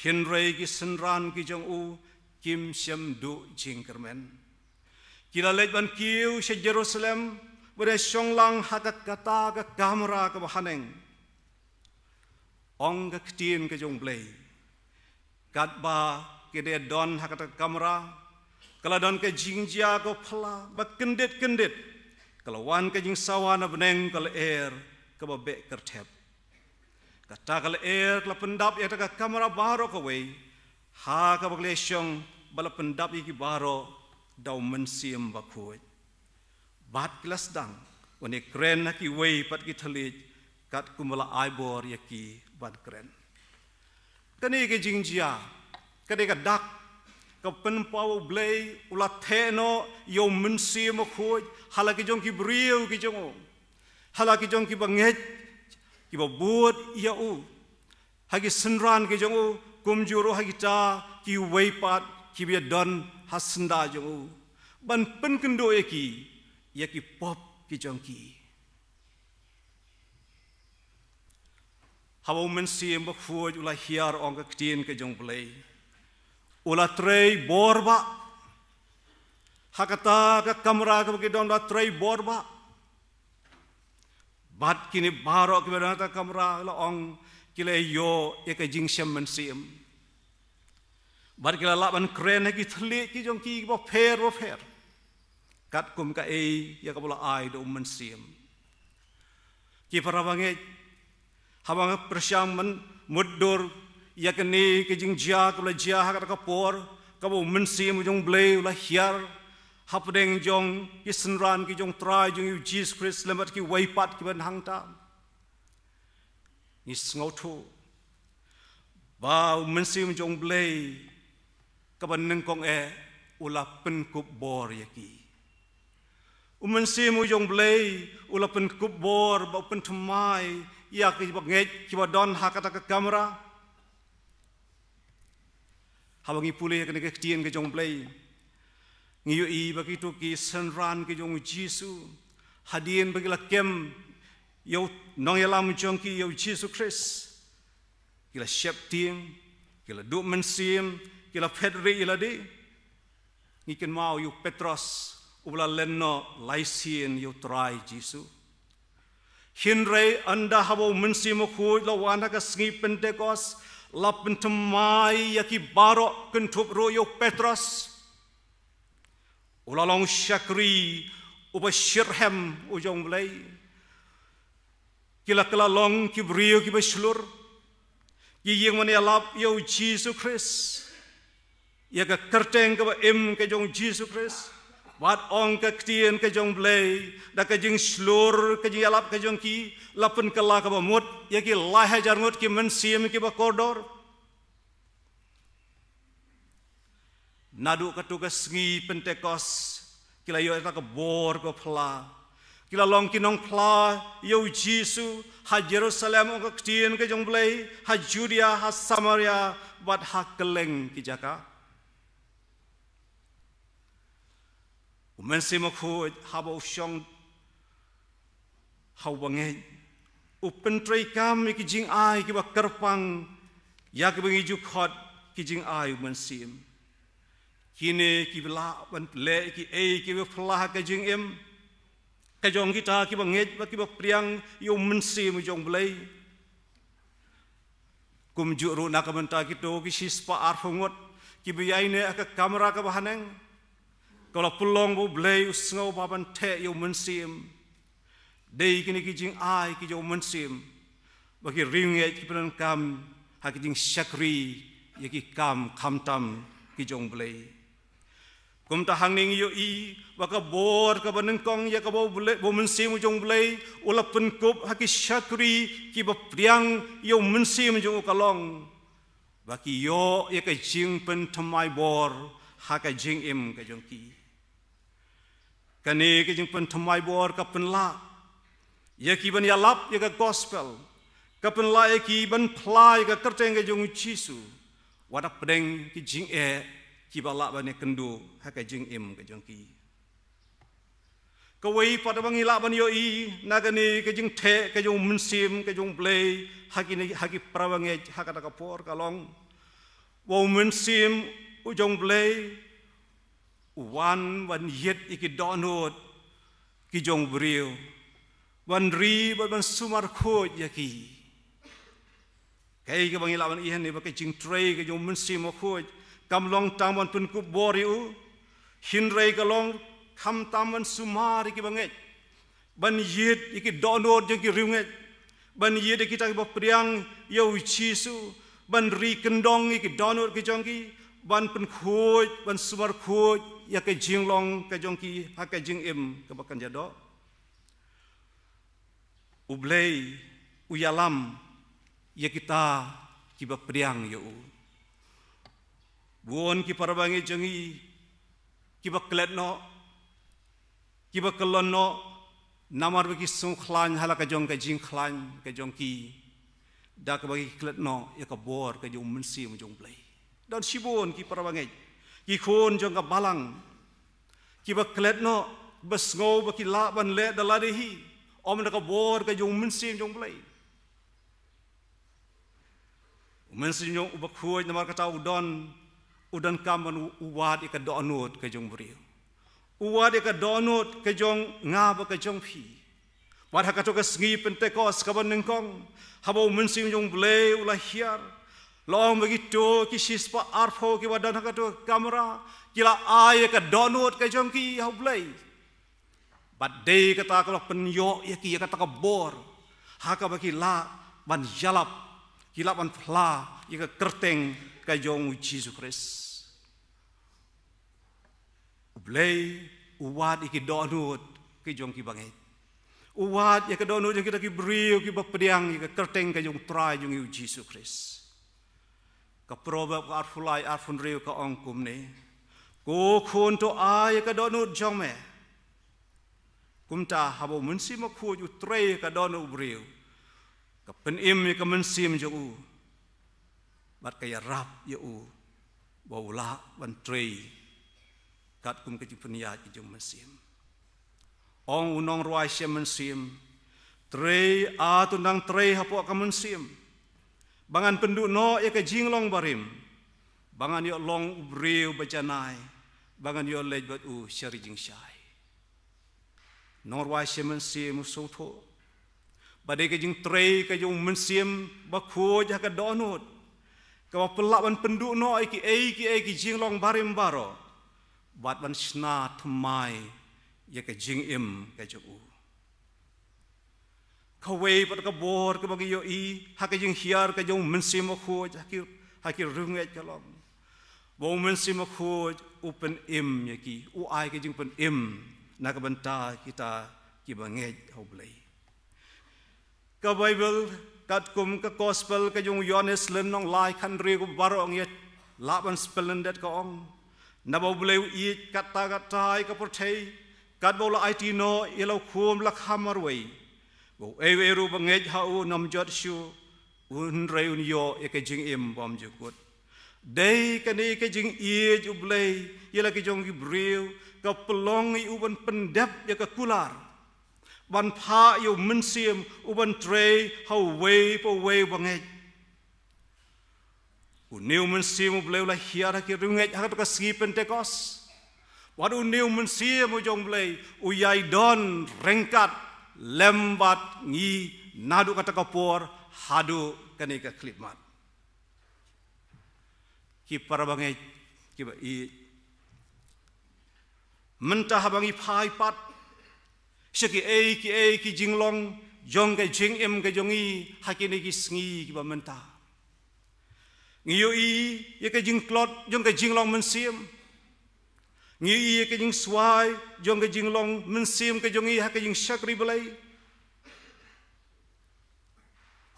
Hynrei ki synran ki jong u kim shym duh jingkyrmen. Ki la leit ban kiew sha Jerusalem, ban ïa shong lang ha ka kata ka kamra kaba haneng. Ong ka ktien ka jong U Blei, katba ki dang don ha kata ka kamra, ka la don ka jingjia kaba phylla ba kyndit kyndit. Ka la wan ka jingsawa na bneng, ka lyer kaba beh kyrthep. Kata ka lyer ka la pyndap ïa kata ka kamra baroh kawei ha kaba ki la shong, bad la pyndap ïa ki baroh da u Mynsiem Bakhuid. Bad ki la sdang ban ïa kren ha kiwei pat ki thylliej katkum ba la ai bor ïa ki ban kren. Kane ka jingjia, kane ka dak, ka pynpaw U Blei u la theh noh ïa u Mynsiem Bakhuid ha la ki jong ki briew ki jong u, ha la ki jong kiba ngeit, kiba bud ïa u, ha ki synran ki jong u, kumjuh ruh ha kita kiwei pat kiba ïadon ha syndah jong u, ban pynkynduh ïa ki ïa ki pop ki jong ki. Haba u Mynsiem Bakhuid u la hiar, ong ka ktien ka jong U Blei, u la trei bor bah. Ha kata ka kamra kaba ki don u la trei bor bah. Bad kine baroh kiba don ha kata ka kamra, la ong, ki la ïoh ïa ka jingshem mynsiem. Bad ki la lah ban kren ha ki thylliej ki jong ki bapher bapher, katkum kaei ïa kaba la ai da u Mynsiem. Ki para bangeit, haba nga pyrshang ban mutdur ïa kane ka jingjia kaba la jia ha kata ka por, kaba u Mynsiem u jong U Blei u la hiar hapdeng jong ki synran ki jong U Trai jong ngi u Jisu Khrist lem bad kiwei pat kiba don hangta, ngi sngewthuh ba u Mynsiem u jong U Blei kaba nyngkong eh u la pynkup bor ïa ki. U Mynsiem u jong U Blei u la pynkup bor bad u pynthymmai ïa kiba ngeit kiba don ha kata ka kamra. Haba ngi pule ïa kane ka ktien ka jong U Blei, Ngi ïohi ba kito ki synran ki jong u Jisu, hadien ba ki la kem ïa u nongïalam jong ki, ïa u Jisu Khrist, ki la sheptieng, ki la duh mynsiem, ki la phet rieh ïa lade. Ngi kynmaw ïa u Petros, uba la len noh lai sien ïa u Trai Jisu. Hynrei ynda haba u Mynsiem Bakhuid u la wan ha ka sngi Pentekost, la pynthymmai ïa ki baroh, kynthup ruh ïa u Petros, u la long shakri uba shitrhem u jong u Blei. Ki la kylla long ki briew kiba shlur, ki ïeng ban ïalap ïa u Jisu Khrist, ïa ka kyrteng kaba im ka jong u Jisu Khrist, bad ong ka ktien ka jong u Blei, da ka jingshlur, ka jingïalap ka jong ki, la pynkylla kaba mut ïa ki lai hajar ngut ki mynsiem kiba kordor. Naduh kato ka sngi Pentekost, ki la ïoh ïa ka bor kaba phylla. Ki la long ki nongphla ïa u Jisu, ha Jerusalem, ong ka ktien ka jong u Blei, ha Judia, ha Samaria, bad ha kylleng ki jaka. U Mynsiem Bakhuid haba u shong ha u bangeit, u pyntreikam ïa ki jingai kiba kyrpang, ïa kiba ngi ju khot ki jingai u mynsiem. Kine ki lah ban leh ïa kiei kiba phylla ha ka jingim ka jong kita kiba ngeit bad kiba pdiang ïa u Mynsiem u jong u Blei. Kumjuh ruh na ka bynta kito ki shispah arphew ngut kiba ïaineh ha ka kamra kaba haneng, ka la pynlong ba u Blei u sngew ba ban theh ïa u Mynsiem. Dei kine ki jingai ki jong u Mynsiem ba ki riewngeit ki pyndonkam ha ki jingshakri ïa ki kam khamtam ki jong u Blei. Kumta hangne ngi ïohi ba ka bor kaba nyngkong ïa kaba u Blei, ba u Mynsiem u jong u Blei u la pynkup ha ki shakri kiba pdiang ïa u Mynsiem jong u ka long ba ki ïoh ïa ka jingpynthymmai bor ha ka jingim ka jong ki. Kane ka jingpynthymmai bor ka pynlah ïa ki ban ïalap ïa ka gospel, ka pynlah ïa ki ban phla ïa ka kyrteng ka jong u Jisu, wat hapdeng ki jingeh kiba lah ban ïakynduh ha ka jingim ka jong ki. Kawei pat ba ngi lah ban ïohi na kane ka jingtheh ka jong u Mynsiem ka jong u Blei ha kine, ha ki parabangeit ha kata ka por ka long ba u Mynsiem u jong u Blei u wan ban ïit ïa ki dohnud ki jong u briew, ban ri bad ban sumar khuid ïa ki. Kaei kaba ngi lah ban ïohi hangne ba ka jingtrei ka jong u Mynsiem Bakhuid kam long tang ban pynkup bor ïa u, hynrei ka long khamtam ban sumar ïa ki bangeit, ban ïit ïa ki dohnud jong ki riewngeit, ban ïit ïa kita kiba pdiang ïa u Jisu, ban ri kyndong ïa ki dohnud ki jong ki, ban pynkhuid, ban sumar khuid ïa ka jinglong ka jong ki ha ka jingim kaba kynja doh. U Blei u ïalam ïa kita kiba pdiang ïa u. Bun ki parabangeit jong ngi kiba klet noh, kiba kyllon noh, namar ba ki sngewkhlaiñ ha la ka jong ka jingkhlaiñ ka jong ki, da kaba ki klet noh ïa ka bor ka jong u Mynsiem jong u Blei. Don shibun ki parabangeit, ki khun jong ka balang, kiba klet noh, ba sngew ba ki lah ban leh da lade hi, ym da ka bor ka jong u Mynsiem jong u Blei. U Mynsiem jong u Bakhuid namar kata u don, u donkam ban u, u wad ïa ka dohnud ka jong u briew. U wad ïa ka dohnud ka jong nga bad ka jong phi. Bad ha kato ka sngi Pentekost kaba nyngkong, haba u Mynsiem jong u Blei u la hiar, la ong ba kito ki shispah arphew kiba don ha kato ka kamra ki la ai ïa ka dohnud ka jong ki ha u Blei. Bad dei kata ka la pynïoh ïa ki ïa kata ka bor, ha kaba ki lah ban ïalap, ki lah ban phla ïa ka kyrteng ka jong u Jisu Khrist. U Blei u wad ïa ki dohnud ki jong ki bangeit. U wad ïa ka dohnud jong kita ki briew kiba pdiang ïa ka kyrteng ka jong u Trai jong ngi u Jisu Khrist. Ka Proverb ka arphew lai, arphew hynriew ka ong kumne: Ko khun, to ai ïa ka dohnud jong me. Kumta haba u Mynsiem Bakhuid u trei ïa ka dohnud u briew, ka pynim ïa ka mynsiem jong u, bad ka ïarap ïa u ba u lah ban trei katkum ka jingpynïaid ka jong u Mynsiem. Ong u nongrwai shimet mynsiem, trei, a to nang trei hapoh ka mynsiem, ba ngan pynduh noh ïa ka jinglong barim, ba ngan ïoh long u briew ba janai, ba ngan ïoh leit bad u sha ri jingshai. Nongrwai shimet mynsiem u sngewthuh ba dei ka jingtrei ka jong u Mynsiem Bakhuid ha ka dohnud kaba pynlah ban pynduh noh ïa kiei kiei ki jinglong barim baroh, bad ban shna thymmai ïa ka jingim ka jong u. Kawei pat ka bor kaba ngi ïohi ha ka jinghiar ka jong u Mynsiem Bakhuid ha ki, ha ki riewngeit ka long ba u Mynsiem Bakhuid u pynim ïa ki, u ai ka jingpynim na ka bynta kita kiba ngeit ha u Blei. Ka Baibl, katkum ka Gospel ka jong u Ïoannis lynnong lai khathynriew, kaba baroh ngi lah ban spell lyndet, ka ong, naba u Blei u ïeit katta katta ïa ka pyrthei, katba u la aiti noh ïa la u khun ba la kham marwei, ba uei uei ruh ba ngeit ha u nym jot shuh, hynrei un ïoh ïa ka jingim bymjukut. Dei kane ka jingïeit u Blei ïa la ki jong ki briew ka pynlong ïa u ban pyndep ïa ka kular, ban phah ïa u Mynsiem u ban trei ha uwei pa uwei uba ngeit. Une u Mynsiem u Blei u la hiar ha ki riewngeit ha kato ka sngi Pentekost. Bad une u Mynsiem u jong u Blei u ïai don ryngkat lem bad ngi naduh kata ka por haduh kane ka khyllipmat. Ki para bangeit kiba ïeit, mynta haba ngi phai pat sha kiei kiei ki jinglong jong ka jingim ka jong ngi ha kine ki sngi kiba mynta, ngi ïohi ïa ka jingtlot jong ka jinglong mynsiem. Ngi ïohi ïa ka jingswai jong ka jinglong mynsiem ka jong ngi ha ka jingshakri Blei.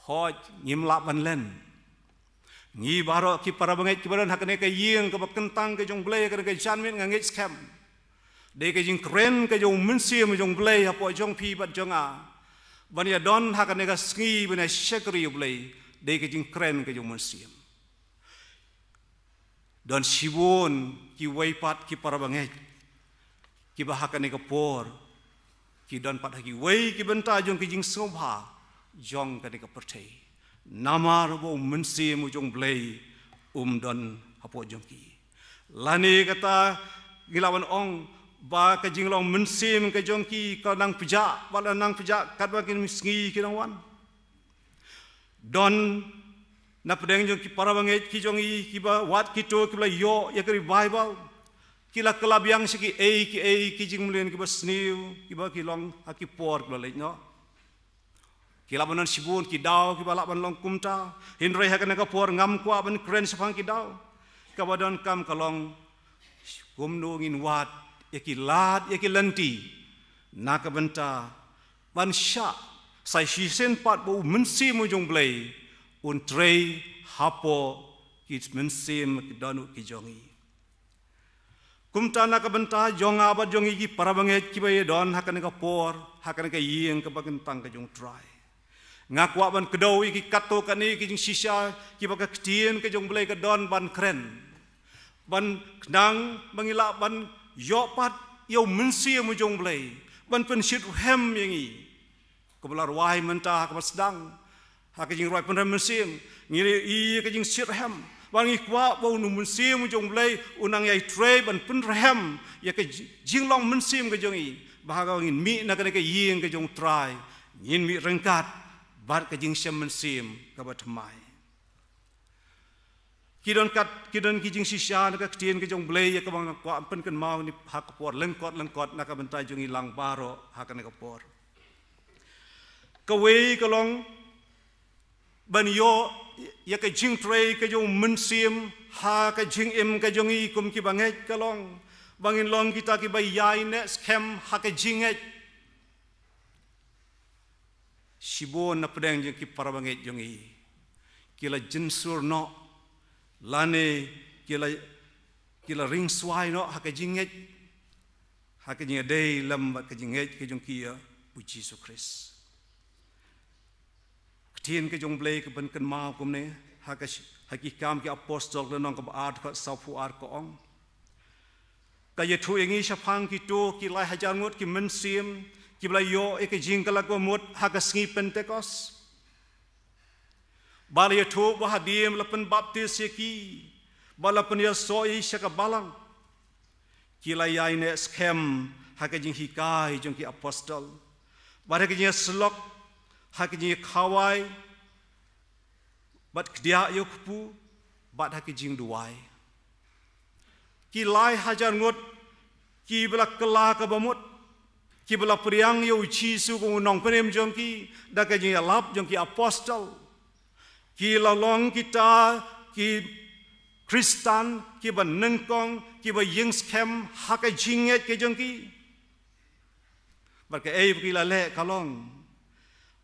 Hooid, ngim lah ban len. Ngi baroh ki para bangeit kiba don ha kane ka ïing kaba kyntang ka jong u Blei, ha kane ka janmiet, nga ngeit skhem dei ka jingkren ka jong u Mynsiem jong u Blei hapoh jong phi bad jong nga ban ïa don ha kane ka sngi ban ïa shakri ïa u Blei. Dei ka jingkren ka jong u Mynsiem. Don shibun kiwei pat ki para bangeit kiba ha kane ka por ki don pat ha kiwei ki bynta jong ki jingsngewbha jong kane ka pyrthei, namar ba u Mynsiem u jong u Blei um don hapoh jong ki. Lane kata ngi lah ban ong ba ka jinglong mynsiem ka jong ki ka nang pjah, ba la nang pjah katba ki sngi ki nang wan. Don na pdeng jong ki para bangeit ki jong ngi kiba wat kito kiba la ïoh ïa ka revival, ki la kylla biang sha kiei kiei ki jingmlien kiba sniew kiba ki long ha ki por kiba la leit noh. Ki lah ban don shibun ki daw kiba lah ban long kumta, hynrei ha kane ka por ngam kwah ban kren shaphang ki daw. Kaba donkam ka long kumno ngin wad ïa ki lad ïa ki lynti na ka bynta ban shah sa shisien pat ba u Mynsiem u jong u Blei un trei hapoh ki mynsiem ki dohnud ki jong ngi. Kumta na ka bynta jong nga bad jong ngi ki para bangeit kiba ïa don ha kane ka por ha kane ka ïing kaba kyntang ka jong u Trai, nga kwah ban kdew ïa ki katto katne ki jingshisha kiba ka Ktien ka jong u Blei ka don ban kren, ban khnang ba ngi lah ban ïoh pat ïa u Mynsiem u jong u Blei ban pynshit rhem ïa ngi. Kaba la rwai mynta ha kaba sdang ha ka jingrwai pynrhem mynsiem, ngi ïohi ïa ka jingshit rhem. Ba ngi kwah ba u Mynsiem u jong u Blei u nang ïai trei ban pynrhem ïa ka ji-, jinglong mynsiem ka jong ngi, ba haba ngin mih na kane ka ïing ka jong u Trai, ngin mih ryngkat bad ka jingshem mynsiem kaba thymmai. Ki don kat, ki don ki jingshisha na ka Ktien ka jong u Blei ïa kaba nga kwah pynkynmaw ne ha ka por lyngkot lyngkot na ka bynta jong ngi lang baroh ha kane ka por. Kawei ka long ban ïoh ïa ka jingtrei ka jong u Mynsiem ha ka jingim ka jong ngi kum kiba ngeit, ka long ba ngin long kita kiba ïaineh skhem ha ka jingngeit. Shibun na pdeng jong ki para bangeit jong ngi ki la jynsur noh lane ki la, ki la ringswai noh ha ka jingngeit, ha ka jingïadei lem bad ka jingngeit ka jong ki ïa u Jisu Khrist. Ktien ka jong u Blei ka pynkynmaw kumne ha ka sh-, ha Ki Kam ki Apostol lynnong kaba ar dkhot sawphew ar, ka ong, Ka ïathuh ïa ngi shaphang kito ki lai hajar ngut ki mynsiem kiba la ïoh ïa ka jingkylla ka bamut ha ka sngi Pentekost. Ba la ïathuh ba hadien la pynbaptis ïa ki, ba la pynïasoh ïa ki sha ka balang, ki la ïaineh skhem ha ka jinghikai jong ki apostol, bad ha ka jingïasyllok, ha ka jingïakhawai, bad kdiah ïa u kpu, bad ha ka jingduwai. Ki lai hajar ngut kiba la kylla ka bamut, kiba la pdiang ïa u Jisu kum u nongpynim jong ki da ka jingïalap jong ki apostol, ki la long kita ki Khristan kiba nyngkong, kiba ïeng skhem ha ka jingngeit ka jong ki. Bad kaei ba ki la leh ka long,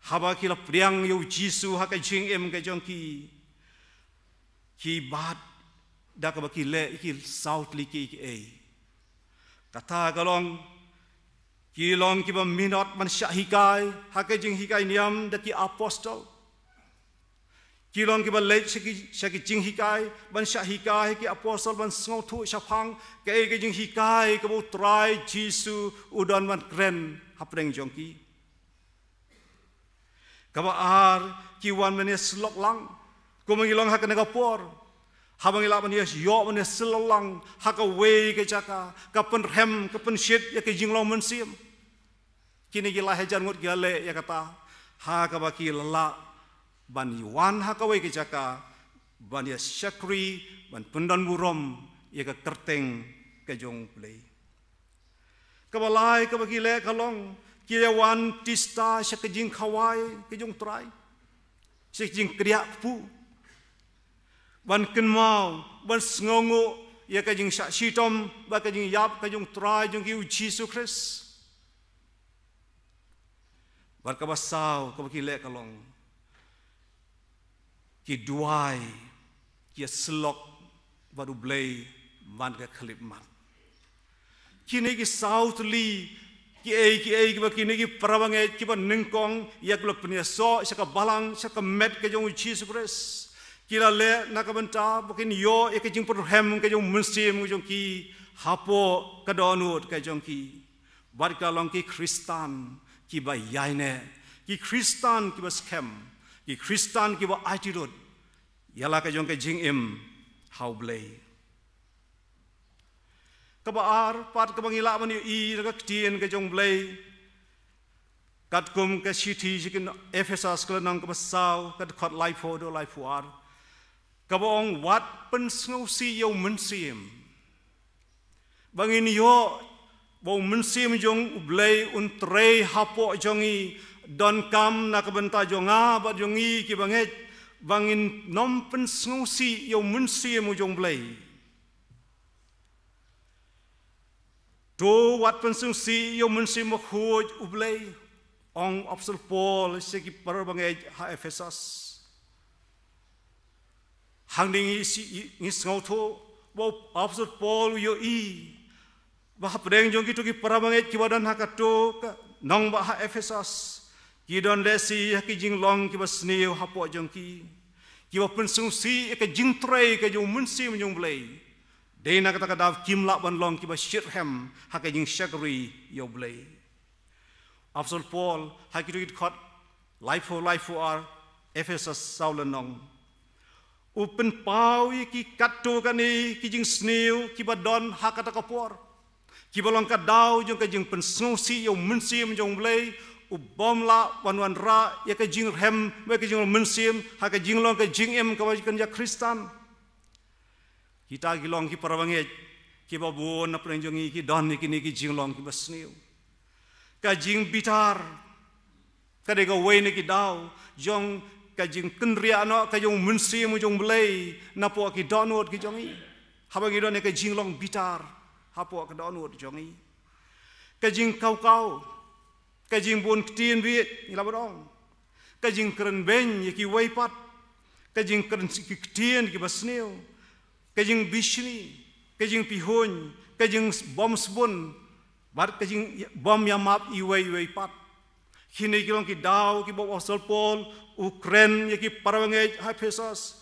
haba ki la pdiang ïa u Jisu ha ka jingim ka jong ki, ki bat da kaba ki leh ïa ki saw tylli kiei kiei. Kata ka long, ki long kiba minot ban shah hikai ha ka jinghikai niam da ki apostol. Ki long kiba leit sha ki, sha ki jinghikai, ban shah hikai ki apostol, ban sngewthuh shaphang kaei ka jinghikai kaba u Trai Jisu u don ban kren hapdeng jong ki. Kaba ar, ki wan ban ïasyllok lang, kumba ngi long ha kane ka por. Haba ngi lah ban ïa ïoh ban ïasyllok lang ha kawei ka jaka, ka pynrhem, ka pynshit ïa ka jinglong mynsiem. Kine ki lai hajar ngut ki la leh ïa kata, ha kaba ki la lah ban wan ha kawei ka jaka, ban ïa shakri, ban pyndonburom ïa ka kyrteng ka jong U Blei. Kaba lai kaba ki leh ka long, ki la wan tista sha ka jingkhawai ka jong U Trai, sha ka jingkdiah kpu, ban kynmaw, ban sngewnguh ïa ka jingshah shitom bad ka jingïap ka jong U Trai jong ki, U Jisu Khrist. Bad kaba saw kaba ki leh ka long, ki duwai, ki ïasyllok bad U Blei man ka khyllipmat. Kine ki saw tylli kiei kiei kiba kine ki para bangeit kiba nyngkong ïa kiba la pynïasoh sha ka balang, sha ka met ka jong U Jisu Khrist, ki la leh na ka bynta ba kin ïoh ïa ka jingpynrhem ka jong U Mynsiem ka jong ki hapoh ka dohnud ka jong ki. Bad ki la long ki Khristan kiba ïaineh, ki Khristan kiba skhem, ki Khristan kiba aiti lut ïa la ka jong ka jingim ha U Blei. Kaba ar pat kaba ngi lah ban ïohi na ka ktien ka jong U Blei, katkum ka shithi sha ki nong Ephesos, ka lynnong kaba saw, ka dkhot laiphew haduh laiphew ar, kaba ong, wat pynsngewsih ïa U Mynsiem. Ba ngin ïoh ba U Mynsiem jong U Blei un trei hapoh jong ngi, donkam na ka bynta jong nga bad jong ngi kiba ngeit, ba ngin nym pynsngewsih ïa U Mynsiem u jong U Blei. To wat pynsngewsih ïa U Mynsiem Bakhuid U Blei, ong u Apostol Paul sha ki para bangeit ha Ephesos. Hangne ngi sngew, ngi sngewthuh ba u Apostol Paul u ïohi ba hapdeng jong kito ki para bangeit kiba don ha kato ka nongbah ha Ephesos, ki don lehse ha ki jinglong kiba sniew hapoh jong ki, kiba pynsngewsih ïa ka jingtrei ka jong U Mynsiem jong U Blei. Dei na kata ka daw kim lah ban long kiba shitrhem ha ka jingshakri ïa U Blei. Apostol Paul ha kito ki dkhot laiphew, laiphew ar, Ephesos saw lynnong, u pynpaw ïa ki katto katne ki jingsniew kiba don ha kata ka por, kiba long ka daw jong ka jingpynsngewsih ïa U Mynsiem jong U Blei, u bym lah ban wanrah ïa ka jingrhem bad ka jinglong mynsiem ha ka jinglong ka jingim kaba kynja Khristan. Kita ki long ki para bangeit kiba bun na pdeng jong ngi ki don ïa kine ki jinglong kiba sniew. Ka jingbitar ka dei kawei na ki daw jong ka jingkynriah noh ka jong U Mynsiem jong U Blei napoh ki dohnud ki jong ngi. Haba ngi don ïa ka jinglong bitar hapoh ka dohnud jong ngi, ka jingkawkaw, ka jingbun ktien bieit, ngi lah ban ong, ka jingkren beiñ ïa kiwei pat, ka jingkren ki ktien kiba sniew, ka jingbishni, ka jingpihuiñ, ka jingbym sbun, bad ka jingbym ïamap iwei ïa iwei pat. Kine ki long ki daw kiba u Apostol Paul u kren ïa ki para bangeit ha Ephesos,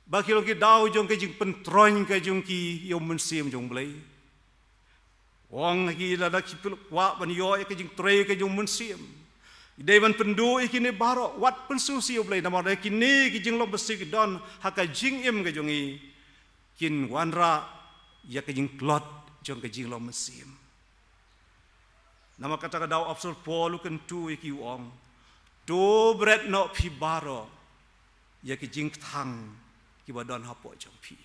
ba ki long ki daw jong ka jingpyntroiñ ka jong ki ïa U Mynsiem jong U Blei. Ong ha ki, lada ki pynlong kwah ban ïoh ïa ka jingtrei ka jong u Mynsiem, dei ban pynduh ïa kine baroh, wat pynsngewsih ïa u Blei, namar ïa kine ki jinglong bynta ki don ha ka jingim ka jong ngi, kin wanrah ïa ka jingtlot jong ka jinglong mynsiem. Namar kata ka daw u Apostol Paul u kyntu ïa ki, u ong, to bret noh phi baroh ïa ki jingkthang kiba don hapoh jong phi.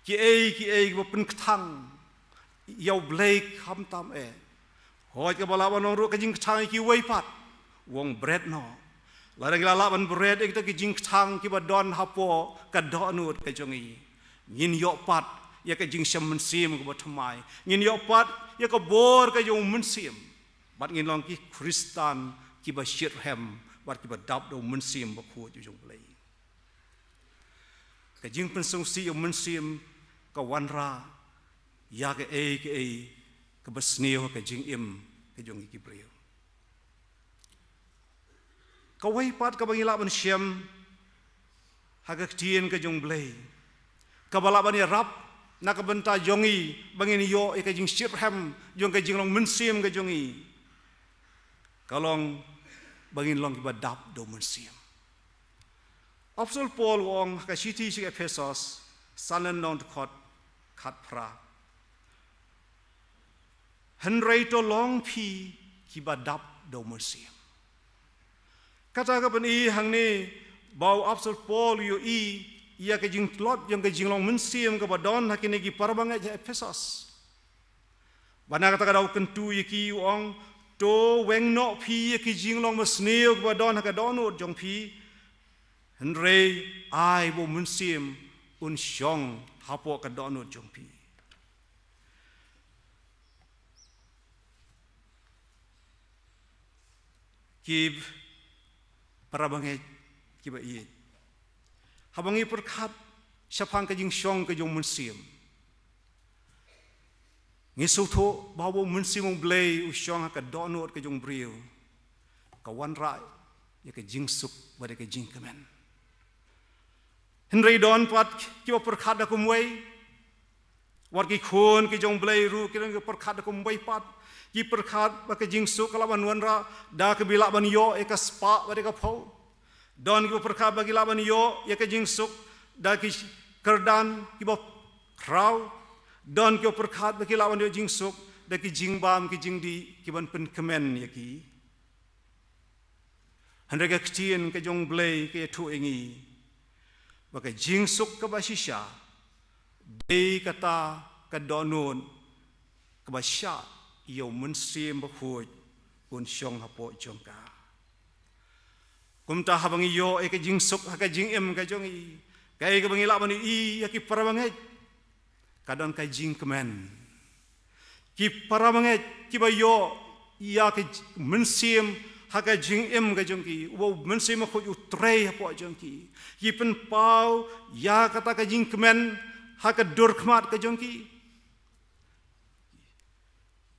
Kiei kiei kiba pynkthang ïa u Blei khamtam eh. Hooid, kaba lah ban long ruh ka jingkthang ïa kiwei pat, u ong bret noh. Lada ngi la lah ban bret ïa kita ki jingkthang kiba don hapoh ka dohnud ka jong ngi, ngin ïoh pat ïa ka jingshem mynsiem kaba thymmai, ngin ïoh pat ïa ka bor ka jong u Mynsiem, bad ngin long ki Khristan kiba shitrhem bad kiba dap da u Mynsiem Bakhuid u jong u Blei. Ka jingpynsngewsih ïa u Mynsiem ka wanrah ïa kaei kaei kaba sniew ha ka jingim ka jong ngi ki briew. Kawei pat kaba ngi lah ban shem ha ka ktien ka jong u Blei, kaba lah ban ïarap na ka bynta jong ngi ba ngin ïoh ïa ka jingshitrhem jong ka jinglong mynsiem ka jong ngi, ka long ba ngin long kiba dap da u Mynsiem. U Apostol Paul u ong ha ka shithi sha ki Ephesos, san lynnong, dkhot khatphra, hynrei to long phi kiba dap da u Mynsiem. Kata ka pyni hangne ba u Apostol Paul u ïohi ïa ka jingtlot jong ka jinglong mynsiem kaba don ha kine ki parabangeit ha Ephesos. Bad na kata ka daw u kyntu ïa ki, u ong, to weng noh phi ïa ki jinglong basniew kiba don ha ka dohnud jong phi, hynrei ai ba u Mynsiem un shong hapoh ka dohnud jong phi. Ki parabangeit kiba ïeit, haba ngi pyrkhat shaphang ka jingshong ka jong u Mynsiem, ngi sngewthuh ba haba u Mynsiem u Blei u shong ha ka dohnud ka jong u briew, ka wanrah ïa ka jingsuk bad ïa ka jingkmen. Hynrei don pat kiba pyrkhat da kumwei. Wat ki khun ki jong u Blei ruh ki don ki pyrkhat da kumwei pat. Ki pyrkhat ba ka jingsuk ka lah ban wanrah da kaba lah ban ïoh ïa ka spah bad ïa ka phew. Don kiba pyrkhat ba ki lah ban ïoh ïa ka jingsuk da ki kyrdan kiba khraw. Don kiba pyrkhat ba ki lah ban ïoh jingsuk da ki jingbam ki jingdih ki ban pynkmen ïa ki. Hynrei ka ktien ka jong u Blei ka ïathuh ïa ngi ba ka jingsuk kaba shisha dei kata ka dohnud kaba shah ïa u Mynsiem Bakhuid un shong hapoh jong ka. Kumta haba ngi ïoh ïa ka jingsuk ha ka jingim ka jong ngi, kaei kaba ngi lah ban ïohi ïa ki parabangeit, ka don ka jingkmen. Ki parabangeit kiba ïoh ïa ka j-, Mynsiem ha ka jingim ka jong ki, uba u Mynsiem Bakhuid u trei hapoh jong ki, ki pynpaw ïa kata ka jingkmen ha ka dur khmat ka jong ki.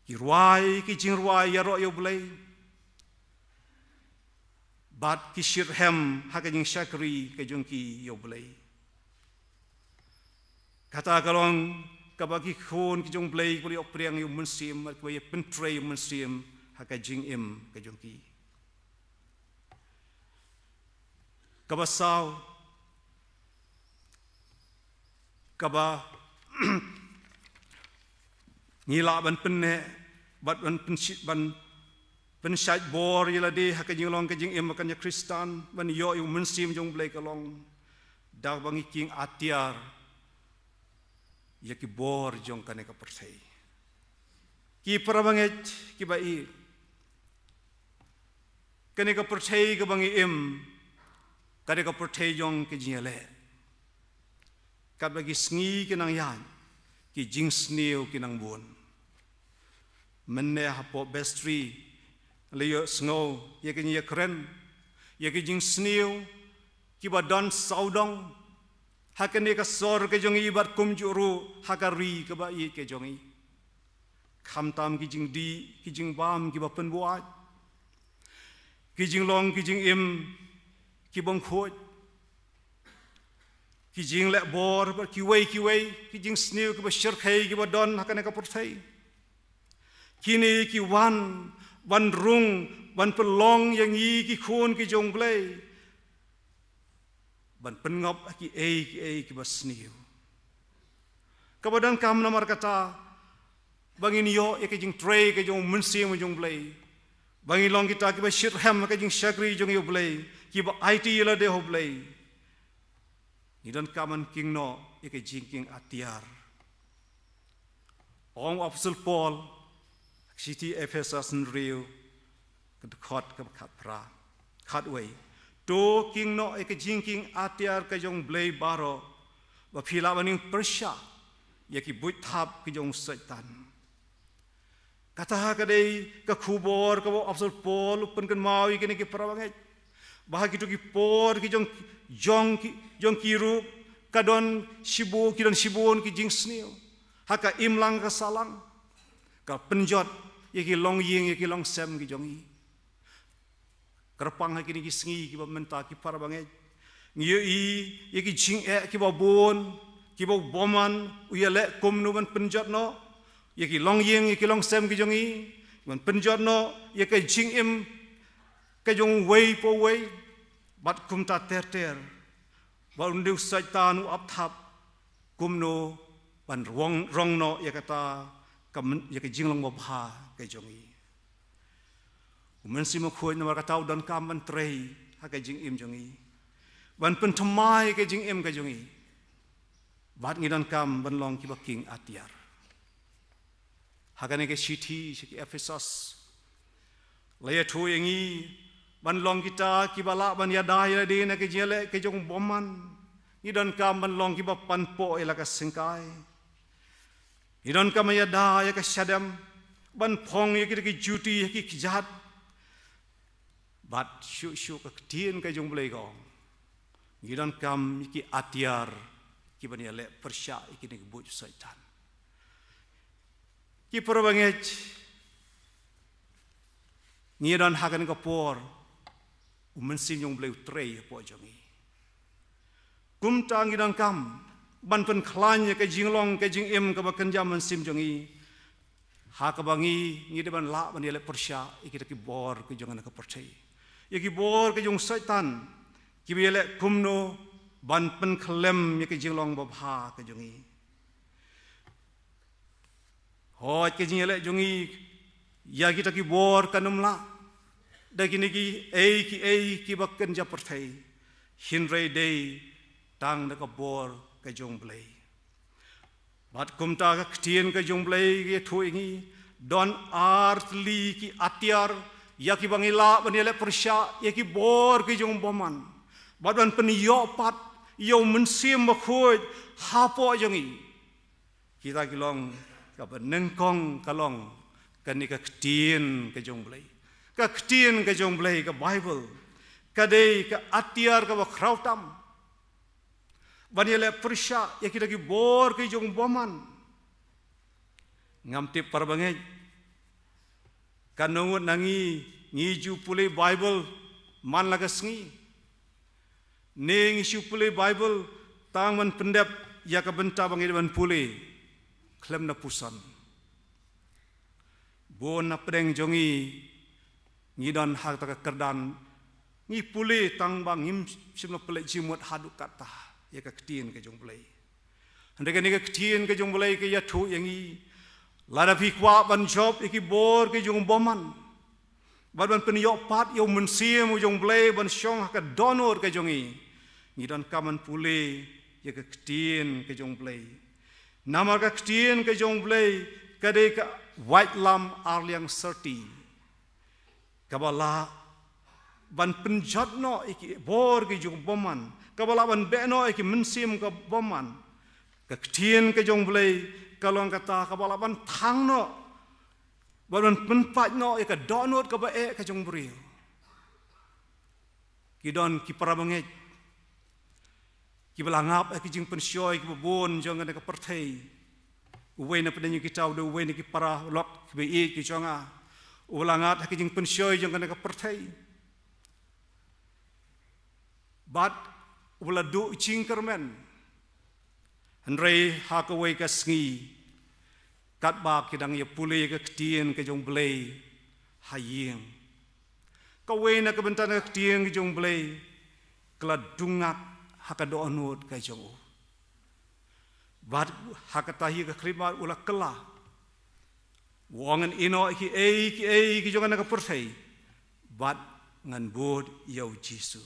Ki rwai ki jingrwai ïaroh ïa u Blei, bad ki shitrhem ha ka jingshakri ka jong ki ïa u Blei. Kata ka long kaba ki khun ki jong u Blei kiba ïoh pdiang ïa u Mynsiem, bad kiba ïa pyntrei ïa u Mynsiem ha ka jingim ka jong ki. Kaba saw, kaba ngi lah ban pynneh bad ban pynshi-, ban pynshait bor ïa lade ha ka jinglong ka jingim ba kane ka Khristan, ban ïoh ïa u Mynsiem jong u Blei, ka long da ba ngi king atiar ïa ki bor jong kane ka pyrthei. Ki parabangeit kiba ïeit, kane ka pyrthei kaba ngi im ka dei ka pyrthei jong ka jingïaleh. Katba ki sngi ki nang ïaid, ki jingsniew ki nang bun. Mynne hapoh Vestry la ïohsngew ïa ka jingïakren ïa ki jingsniew kiba don sawdong ha kane ka sor ka jong ngi bad kumjuh ruh ha ka ri kaba ïeit ka jong ngi. Khamtam ki jingdih, ki jingbam kiba pynbuaid, ki jinglong ki jingim ki bym khuid, ki jingleh bor bad kiwei kiwei ki jingsniew kiba shyrkhei kiba don ha kane ka pyrthei. Kine ki wan ban rung, ban pynlong ïa ngi ki khun ki jong U Blei, ban pynngop ha kiei kiei kiba sniew. Kaba donkam namar kata ba ngin ïoh ïa ka jingtrei ka jong U Mynsiem jong U Blei, ba ngin long kita kiba shitrhem ha ka jingshakri jong U Blei, kiba aiti ïa lade ha U Blei. Ngi donkam ban king noh ïa ka jingking atiar. Ong u Apostol Paul ha ka shithi Ephesus hynriew, ka dkhot kaba khatphra, khatwei: To king noh ïa ka jingking atiar ka jong U Blei baroh, ba phi lah ban ïeng pyrshah ïa ki buit thap ki jong u Soitan. Kata ka dei ka khubor kaba u Apostol Paul u pynkynmaw ïa kine ki parabangeit, ba ha kito ki por ki jong, jong ki, jong ki ruh ka don shibun, ki don shibun ki jingsniew ha ka imlang ka sahlang, ka pynjot ïa ki longïing, ïa ki longsem ki jong ngi. Kyrpang ha kine ki sngi kiba mynta, ki parabangeit, ngi ïohi ïa ki jingeh kiba bun, kiba u bymman u ïaleh kumno ban pynjot noh ïa ki longïing, ïa ki longsem ki jong ngi, ban pynjot noh ïa ka jingim ka jong uwei pa uwei, bad kumta ter ter. Bad un dei u Soitan u ap thap kumno ban rong, rong noh ïa kata ka myn-, ïa ka jinglong babha ka jong ngi. U Mynsiem Bakhuid namar kata u donkam ban trei ha ka jingim jong ngi, ban pynthymmai ka jingim ka jong ngi, bad ngi donkam ban long kiba king atiar. Ha kane ka shithi sha ki Ephesus, la ïathuh ïa ngi ban long kita kiba lah ban ïada ïa lade na ka jingïaleh ka jong u bymman. Ngi donkam ban long kiba panpoh ïa la ka syngkai. Ngi donkam ban ïada ïa ka shadem, ban phong ïa kita ki juti ha ki kjat. Bad shuh shuh ka ktien ka jong U Blei ka ong, ngi donkam ïa ki atiar kiban ïaleh pyrshah ïa kine ki buit u Soitan. Ki parabangeit, ngi don ha kane ka por, u Mynsiem jong U Blei u trei hapoh jong ngi. Kumta ngi donkam ban pynkhlaiñ ïa ka jinglong ka jingim kaba kynja mynsiem jong ngi, ha kaba ngi, ngi dei ban lah ban ïaleh pyrshah ïa kita ki bor ki jong kane ka pyrthei, ïa ki bor ki jong u Soitan, kiba ïaleh kumno ban pynkhlem ïa ka jinglong babha ka jong ngi. Hooid, ka jingïaleh jong ngi ïa kita ki bor kan ym lah da kine kiei kiei kiba kynja pyrthei, hynrei dei tang da ka bor ka jong U Blei. Bad kumta ka ktien ka jong U Blei ka ïathuh ïa ngi, don ar tylli ki atiar ïa kiba ngi lah ban ïaleh pyrshah ïa ki bor ki jong u bymman, bad ban pynïoh pat ïa u Mynsiem Bakhuid hapoh jong ngi. Kita ki long, kaba nyngkong ka long kane ka ktien ka jong U Blei. Ka ktien ka jong U Blei, ka Baibl, ka dei ka atiar kaba khraw tam ban ïaleh pyrshah ïa kita ki bor ki jong u bymman. Ngam tip parabangeit, katno ngut na ngi ngi ju pule Baibl man la ka sngi, ne ngi shu pule Baibl tang ban pyndep ïa ka bynta ba ngi dei ban pule khlem da puson. Bun na pdeng jong ngi, ngi don ha kata ka kyrdan, ngi pule tang ba ngim shym la pynleit jingmut haduh katta ïa ka ktien ka jong U Blei. Hynrei kane ka ktien ka jong U Blei ka ïathuh ïa ngi, lada phi kwah ban jop ïa ki bor ki jong u bymman, bad ban pynïoh pat ïa u Mynsiem u jong U Blei ban shong ha ka dohnud ka jong ngi, ngi donkam ban pule ïa ka ktien ka jong U Blei. Namar ka ktien ka jong U Blei ka dei ka waitlam arliang syrti, kaba lah ban pynjot noh ïa ki bor ki jong u bymman, kaba lah ban beh noh ïa ki mynsiem ka bymman. Ka ktien ka jong U Blei ka long kata kaba lah ban thang noh, bad ban pynpait noh ïa ka dohnud kaba eh ka jong u briew. Ki don ki parabangeit kiba la ngap ha ki jingpynshoi kiba bun jong kane ka pyrthei. Uwei na pdeng jong kita u dei uwei na ki paralok kiba ïeit ki jong nga, uba la ngat ha ki jingpynshoi jong kane ka pyrthei, bad uba la duh jingkyrmen. Hynrei ha kawei ka sngi, Katba ki dang ïa pule ka ktien ka jong Blei ha ïing, kawei na ka bynta na ka ktien ka jong Blei ka la dung ngat ha ka dohnud ka jong u. Bad ha kata hi ka khyllipmat u la kylla, u ong, ngan ïehnoh ïa kiei kiei ki jong nga na ka pyrthei, bad ngan bud ïa u Jisu.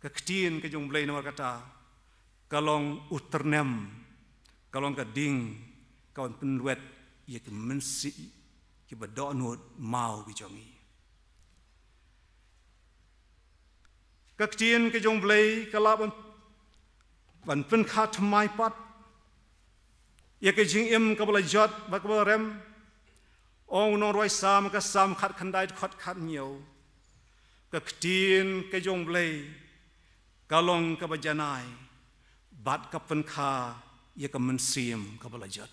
Ka ktien ka jong Blei namar kata ka long u tyrnem, ka long ka ding ka ban pynwet ïa ki mynsiem kiba dohnud maw ki jong ngi. Ka ktien ka jong Blei ka lah ban, ban pynkha thymmai pat ïa ka jingim kaba la jot bad kaba la rem. Ong u nongrwai Salm, ka Salm khatkhyndai dkhot khathynñiew, ka ktien ka jong Blei ka long kaba janai bad ka pynkha ïa ka mynsiem kaba la jot.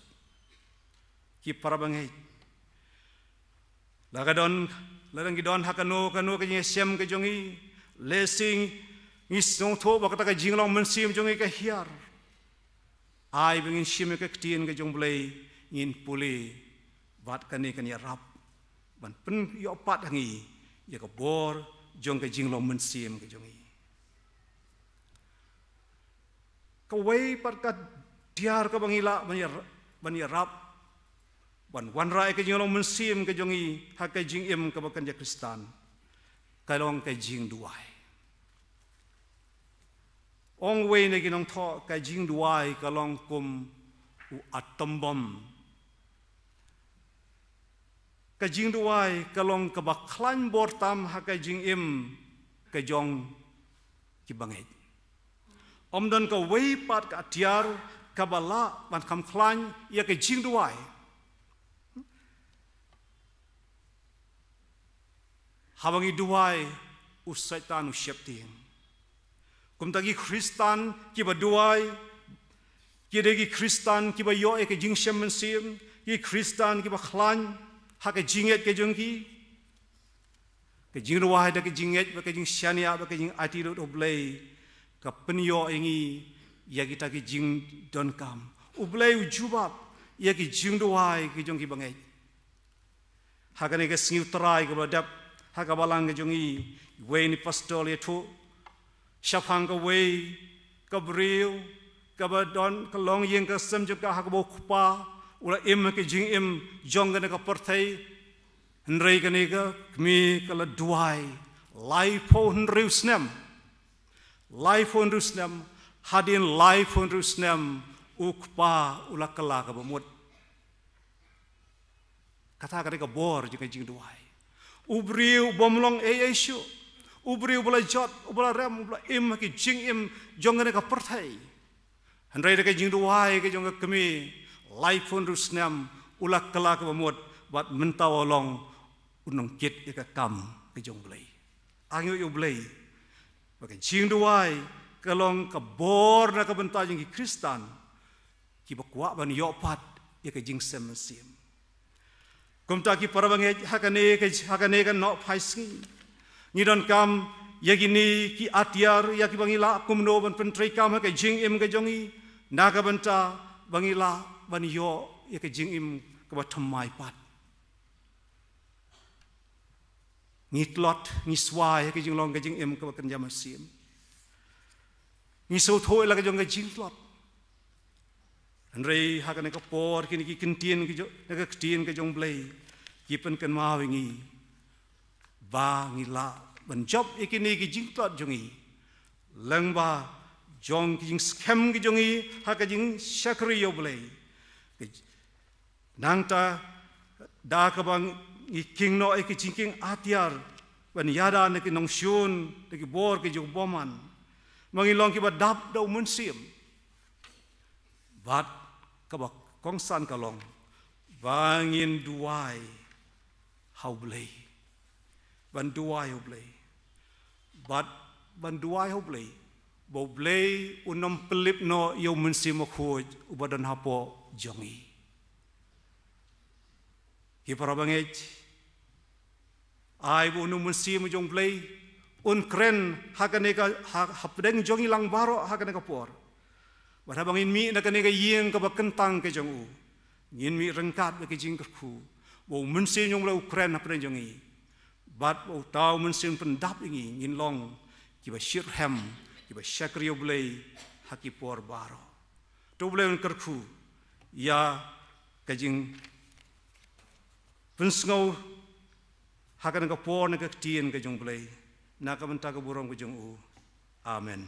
Ki para bangeit, la ka don, la dang ki don ha kano kano ka jingïashem ka jong ngi, lehse ngi sngewthuh ba kata ka jinglong mynsiem jong ngi ka hiar. Ai ba ngin shim ïa ka ktien ka jong Blei, ngin pule, bad kane kan ïarap ban pynïoh pat ha ngi ïa ka bor jong ka jinglong mynsiem ka jong ngi. Kawei pat ka tiar kaba ngi lah ban ïa, ban ïarap ban wanrah ïa ka jinglong mynsiem ka jong ngi ha ka jingim kaba kynja Khristan, ka long ka jingduwai. Ong uwei na ki nongthoh, ka jingduwai ka long kum u atom bom. Ka jingduwai ka long kaba khlaiñ bor tam ha ka jingim ka jong ki bangeit. Ym don kawei pat ka tiar kaba lah ban kham khlaiñ ïa ka jingduwai. Haba ngi duwai, u Soitan u sheptieng. Kumta ki Khristan kiba duwai ki dei ki Khristan kiba ïoh ïa ka jingshem mynsiem, ki Khristan kiba khlaiñ ha ka jingngeit ka jong ki. Ka jingduwai da ka jingngeit bad ka jingshaniah bad ka jingaiti lut ha U Blei ka pynïoh ïa ngi ïa kita ki jingdonkam. U Blei u jubab ïa ki jingduwai ki jong ki bangeit. Ha kane ka sngi U Trai kaba la dep, ha ka balang ka jong ngi, uwei na ki pastor u la ïathuh shaphang kawei ka briew kaba don ka longïing ka sem jong ka, ha kaba u kpa u la im ha ka jingim jong kane ka pyrthei. Hynrei kane ka kmie ka la duwai laiphew hynriew snem. Laiphew hynriew snem, hadien laiphew hynriew snem u kpa u la kylla kaba mut. Kata ka dei ka bor jong ka jingduwai. U briew u bym long ei ei shuh. U briew uba la jot, uba la rem, uba la im ha ka jingim jong kane ka pyrthei. Hynrei da ka jingduwai ka jong ka kmie, laiphew hynriew snem u la kylla kaba mut, bad mynta u long u nongkit ïa ka kam ka jong U Blei. Angnud ïa U Blei ba ka jingduwai ka long ka bor na ka bynta jong ki Khristan kiba kwah ban ïoh pat ïa ka jingshem mynsiem. Kumta ki para bangeit, ha kane ka, ha kane ka nohphai sngi, ngi donkam ïa kine ki atiar, ïa kiba ngi lah kumno ban pyntreikam ha ka jingim ka jong ngi, na ka bynta ba ngi lah ban ïoh ïa ka jingim kaba thymmai pat. Ngi tlot, ngi swai ha ka jinglong ka jingim kaba kynja mynsiem. Ngi sngewthuh ïa la ka jong ka jingtlot. Hynrei ha kane ka por, kine ki ktien ki jong, na ka ktien ka jong U Blei ki pynkynmaw ïa ngi ba ngi lah ban jop ïa kine ki jingtlot jong ngi lyngba jong ki jingskhem ki jong ngi ha ka jingshakri ïa U Blei. Nangta da kaba ngi kieng noh ïa ki jingkieng atiar ban ïada na ki nongshun, na ki bor ki jong u bymman, ba ngin long kiba dap da U Mynsiem. Bad kaba kongsan ka long ba ngin duwai ha U Blei. Ban duwai ha U Blei. Bad ban duwai ha U Blei ba U Blei un ym pynlip noh ïa U Mynsiem Bakhuid uba don hapoh jong ngi. Ki para bangeit, ai ba U Mynsiem jong U Blei un kren ha kane ka, ha, hapdeng jong ngi lang baroh ha kane ka por. Bad haba ngin mih na kane ka ïing kaba kyntang ka jong U, Ngin mih ryngkat bad ka jingkyrkhu ba U Mynsiem jong U Blei u kren hapdeng jong ngi, bad ba uta U Mynsiem pyndap ïa ngi, ngin long kiba shitrhem, kiba shakri U Blei ha ki por baroh. To U Blei un kyrkhu ïa ka jingpynsngew ha kane ka por na ka ktien ka jong U Blei, na ka bynta ka burom ka jong U. Amen.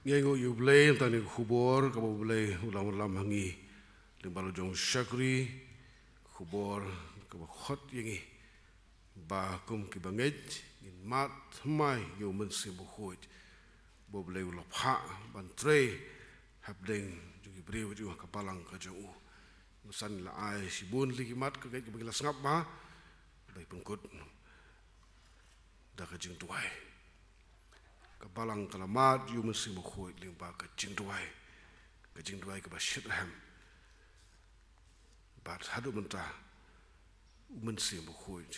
Ngi ainguh ïa U Blei, tang ïa ka khubor kaba U Blei u la wanlam ha ngi lyngba la jong u shakri, khubor kaba khot ïa ngi ba kum kiba ngeit ngin mad thymmai ïa U Mynsiem Bakhuid ba U Blei u la phah ban trei hapdeng jong ki briew jong U ha ka balang ka jong U. Mynsan la ai shibun tylli ki mat ka ngeit kaba ngi la sngap bha, ba i pynkut da ka jingduwai. Ka balang ka la mad ïa U Mynsiem Bakhuid lyngba ka jingduwai, ka jingduwai kaba shitrhem. Bad haduh mynta U Mynsiem Bakhuid,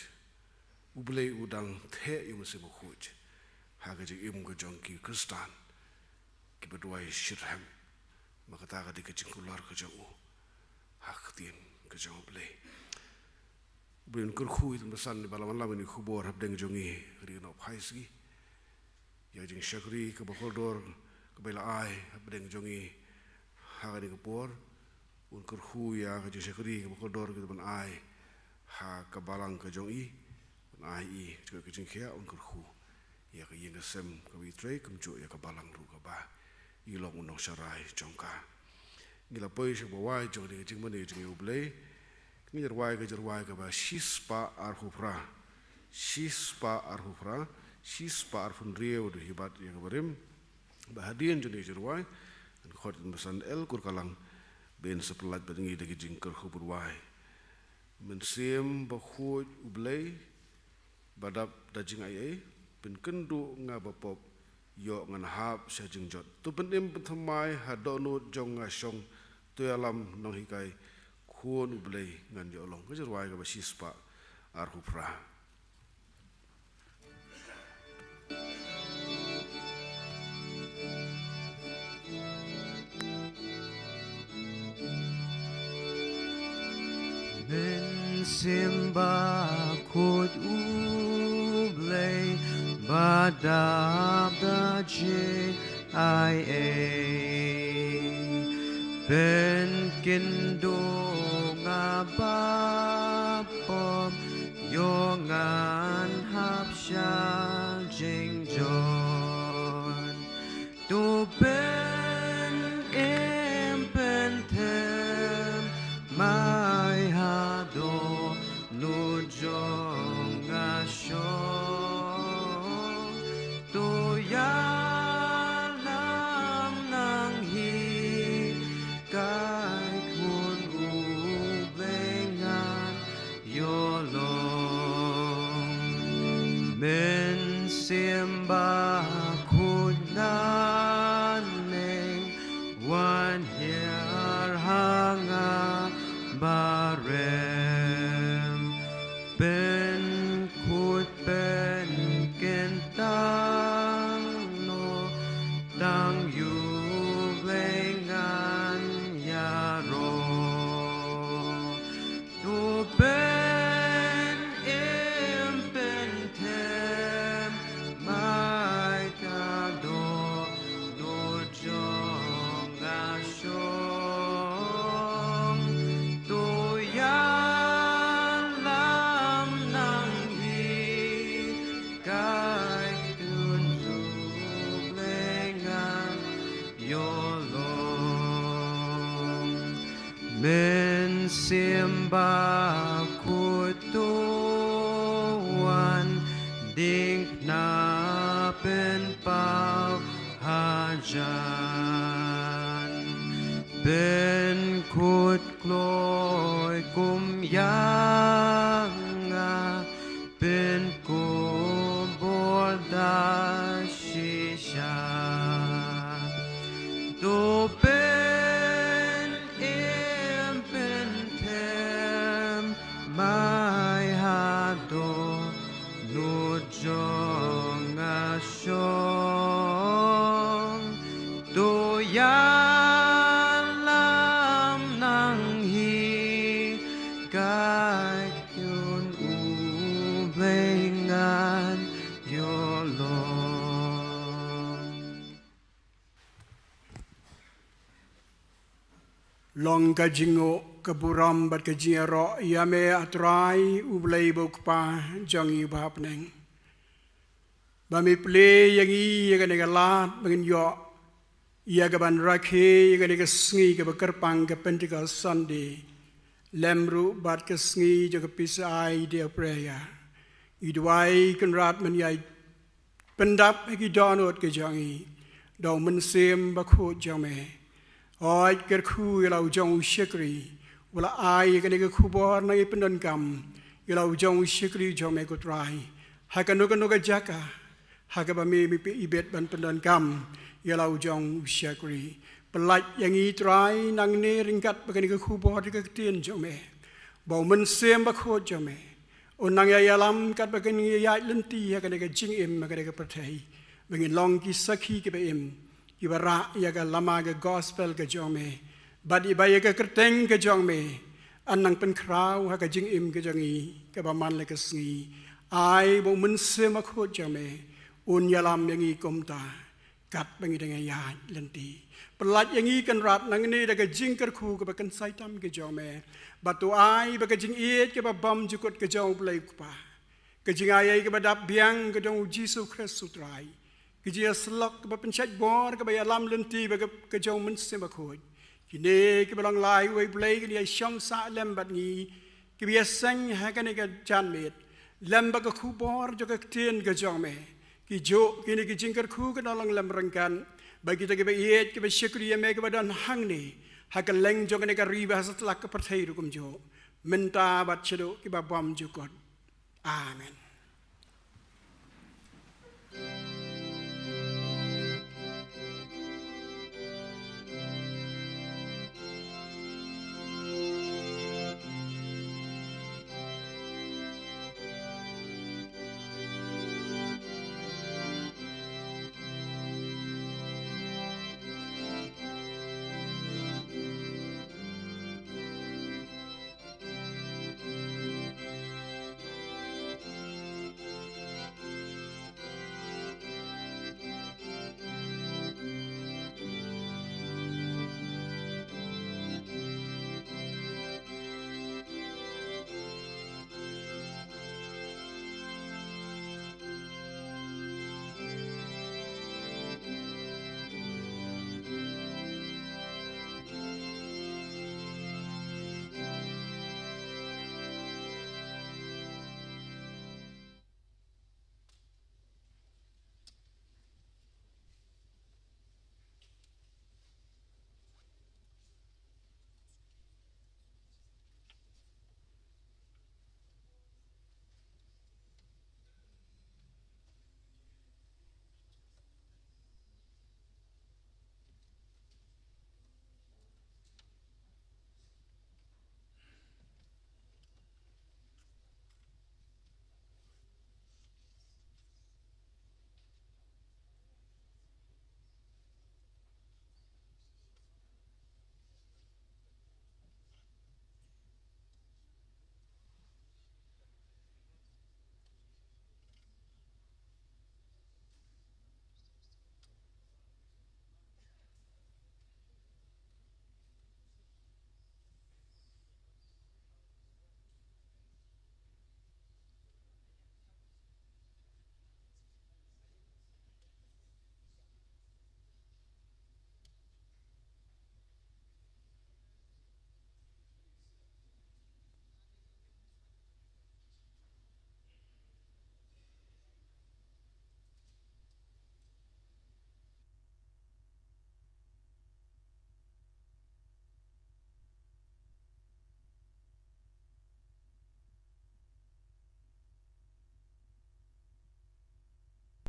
U Blei u dang theh ïa U Mynsiem Bakhuid ha ka jingim ka jong ki Khristan kiba duwai shitrhem. Ma kata ka dei ka jingkular ka jong U ha ka ktien ka jong U Blei. U Blei un kyrkhu ïa i mynsan ba la wanlam ïa kane ka khubor hapdeng jong ngi ha kane ka phai sngi. Ïa ka jingshakri kaba kordor kaba i la ai hapdeng jong ngi ha kane ka por. Un kyrkhu ïa ka jingshakri kaba kordor kaba i ban ai ha ka balang ka jong i, ban ai i ka jingkhiah, un kyrkhu ïa ka ïing ka sem kaba i trei, kumjuh ïa ka balang ruh kaba i long u nongsharai jong ka. Ngi la poi sha kaba wai jong kane ka jingmane jong ngi U Blei. Ngi la rwai ka jingrwai kaba shispah arphew phra. Shispah arphew phra, shispah arphew hynriew, da hi bad ïa kaba rim. Ba hadien jong kane ka jingrwai ngan khot ïa i mynsan El Kurkalang ban sa pyllait bad ngi da ka jingkyrkhu ban rwai. Mynsiem Bakhuid U Blei, ba dap da jingaiei, pynkynduh nga ba pop, ïoh ngan hap sha jingjot. To pynim pynthymmai ha dohnud jong nga shong, to ïalam nonghikai, Khun U Blei ngan ïoh long. Ka jingrwai kaba shispah arphew phra. Mynsiem Bakhuid U Blei, ba dap da jingaiei, pynkynduh nga ba pop, ïoh ngan hap sha jingjot. To pynim pynthymmai ha dohnud jong nga shong, to ïalam nonghikai, Khun U Blei ngan ïoh long. Mynsiem Bakhuid, nangne wan hiar ha nga ba rem, pynkhuid pynkyntang noh, tang ïa U Blei ngan ïaroh. To pynim pynthymmai ha dohnud jong nga shong, to ïalam nonghikai, Khun U Blei ngan ïoh long. Mynsiem Bakhuid, to wan diengphna pynpaw hajan, pynkhuid kloi kum ïa nga, pynkupbor da shisha. To pynim pynthymmai Long ka jingnguh, ka burom bad ka jingïaroh ïa me, A Trai, U Blei ba u Kpa jong ngi uba ha bneng, ba me plie ïa ngi ïa kane ka lad ba ngin ïoh ïa ka ban rakhe ïa kane ka sngi kaba kyrpang, ka Pentecost Sunday, lem ruh bad ka sngi jong ka Psalm de Prayer. Ngi duwai, Kynrad, men ïai pyndap ha ki dohnud ki jong ngi da U Mynsiem Bakhuid jong me. Hooid, kyrkhu ïa la u jong u shakri uba la ai ïa kane ka khubor na ngi pyndonkam, ïa la u jong u shakri jong me, ko Trai, ha kano kano ka jaka ha kaba me, me pynibit ban pyndonkam ïa la u jong u shakri. Pyllait ïa ngi, Trai, nangne ryngkat bad kane ka khubor, ka ktien jong me, ba U Mynsiem Bakhuid jong me un nang ïa ïalam katba ngin ïaid lynti ha kane ka jingim, ha kane ka pyrthei, ba ngin long ki sakhi kiba im, kiba rah ïa ka lama, ka gospel ka jong me. Bad i ba ïa ka kyrteng ka jong me yn nang pynkhraw ha ka jingim ka jong ngi kaba man la ka sngi. Ai ba U Mynsiem Bakhuid jong me un ïalam ïa ngi kumta katba ngi dang ïaid lynti. Pyllait ïa ngi, Kynrad, nangne da ka jingkyrkhu kaba kynsai tam ka jong me. Bad to ai ba ka jingïeit kaba bymjukut ka jong U Blei U Kpa, ka jingai ei kaba dap biang ka jong U Jisu Khrist U Trai, ka jingïasyllok kaba pynshait bor kaba ïalam lynti bad ka, ka jong U Mynsiem Bakhuid, kine kiba long lai uwei U Blei kin ïashong sah lem bad ngi, kiba ïaseng ha kane ka janmiet lem bad ka khubor jong ka ktien ka jong me. Kijuh kine ki jingkyrkhu kin long lem ryngkat bad kita kiba ïeit, kiba shakri ïa me, kiba don hangne ha kylleng jong kane ka ri bad ha satlak ka pyrthei ruh kumjuh, mynta bad shaduh kiba bymjukut. Amen.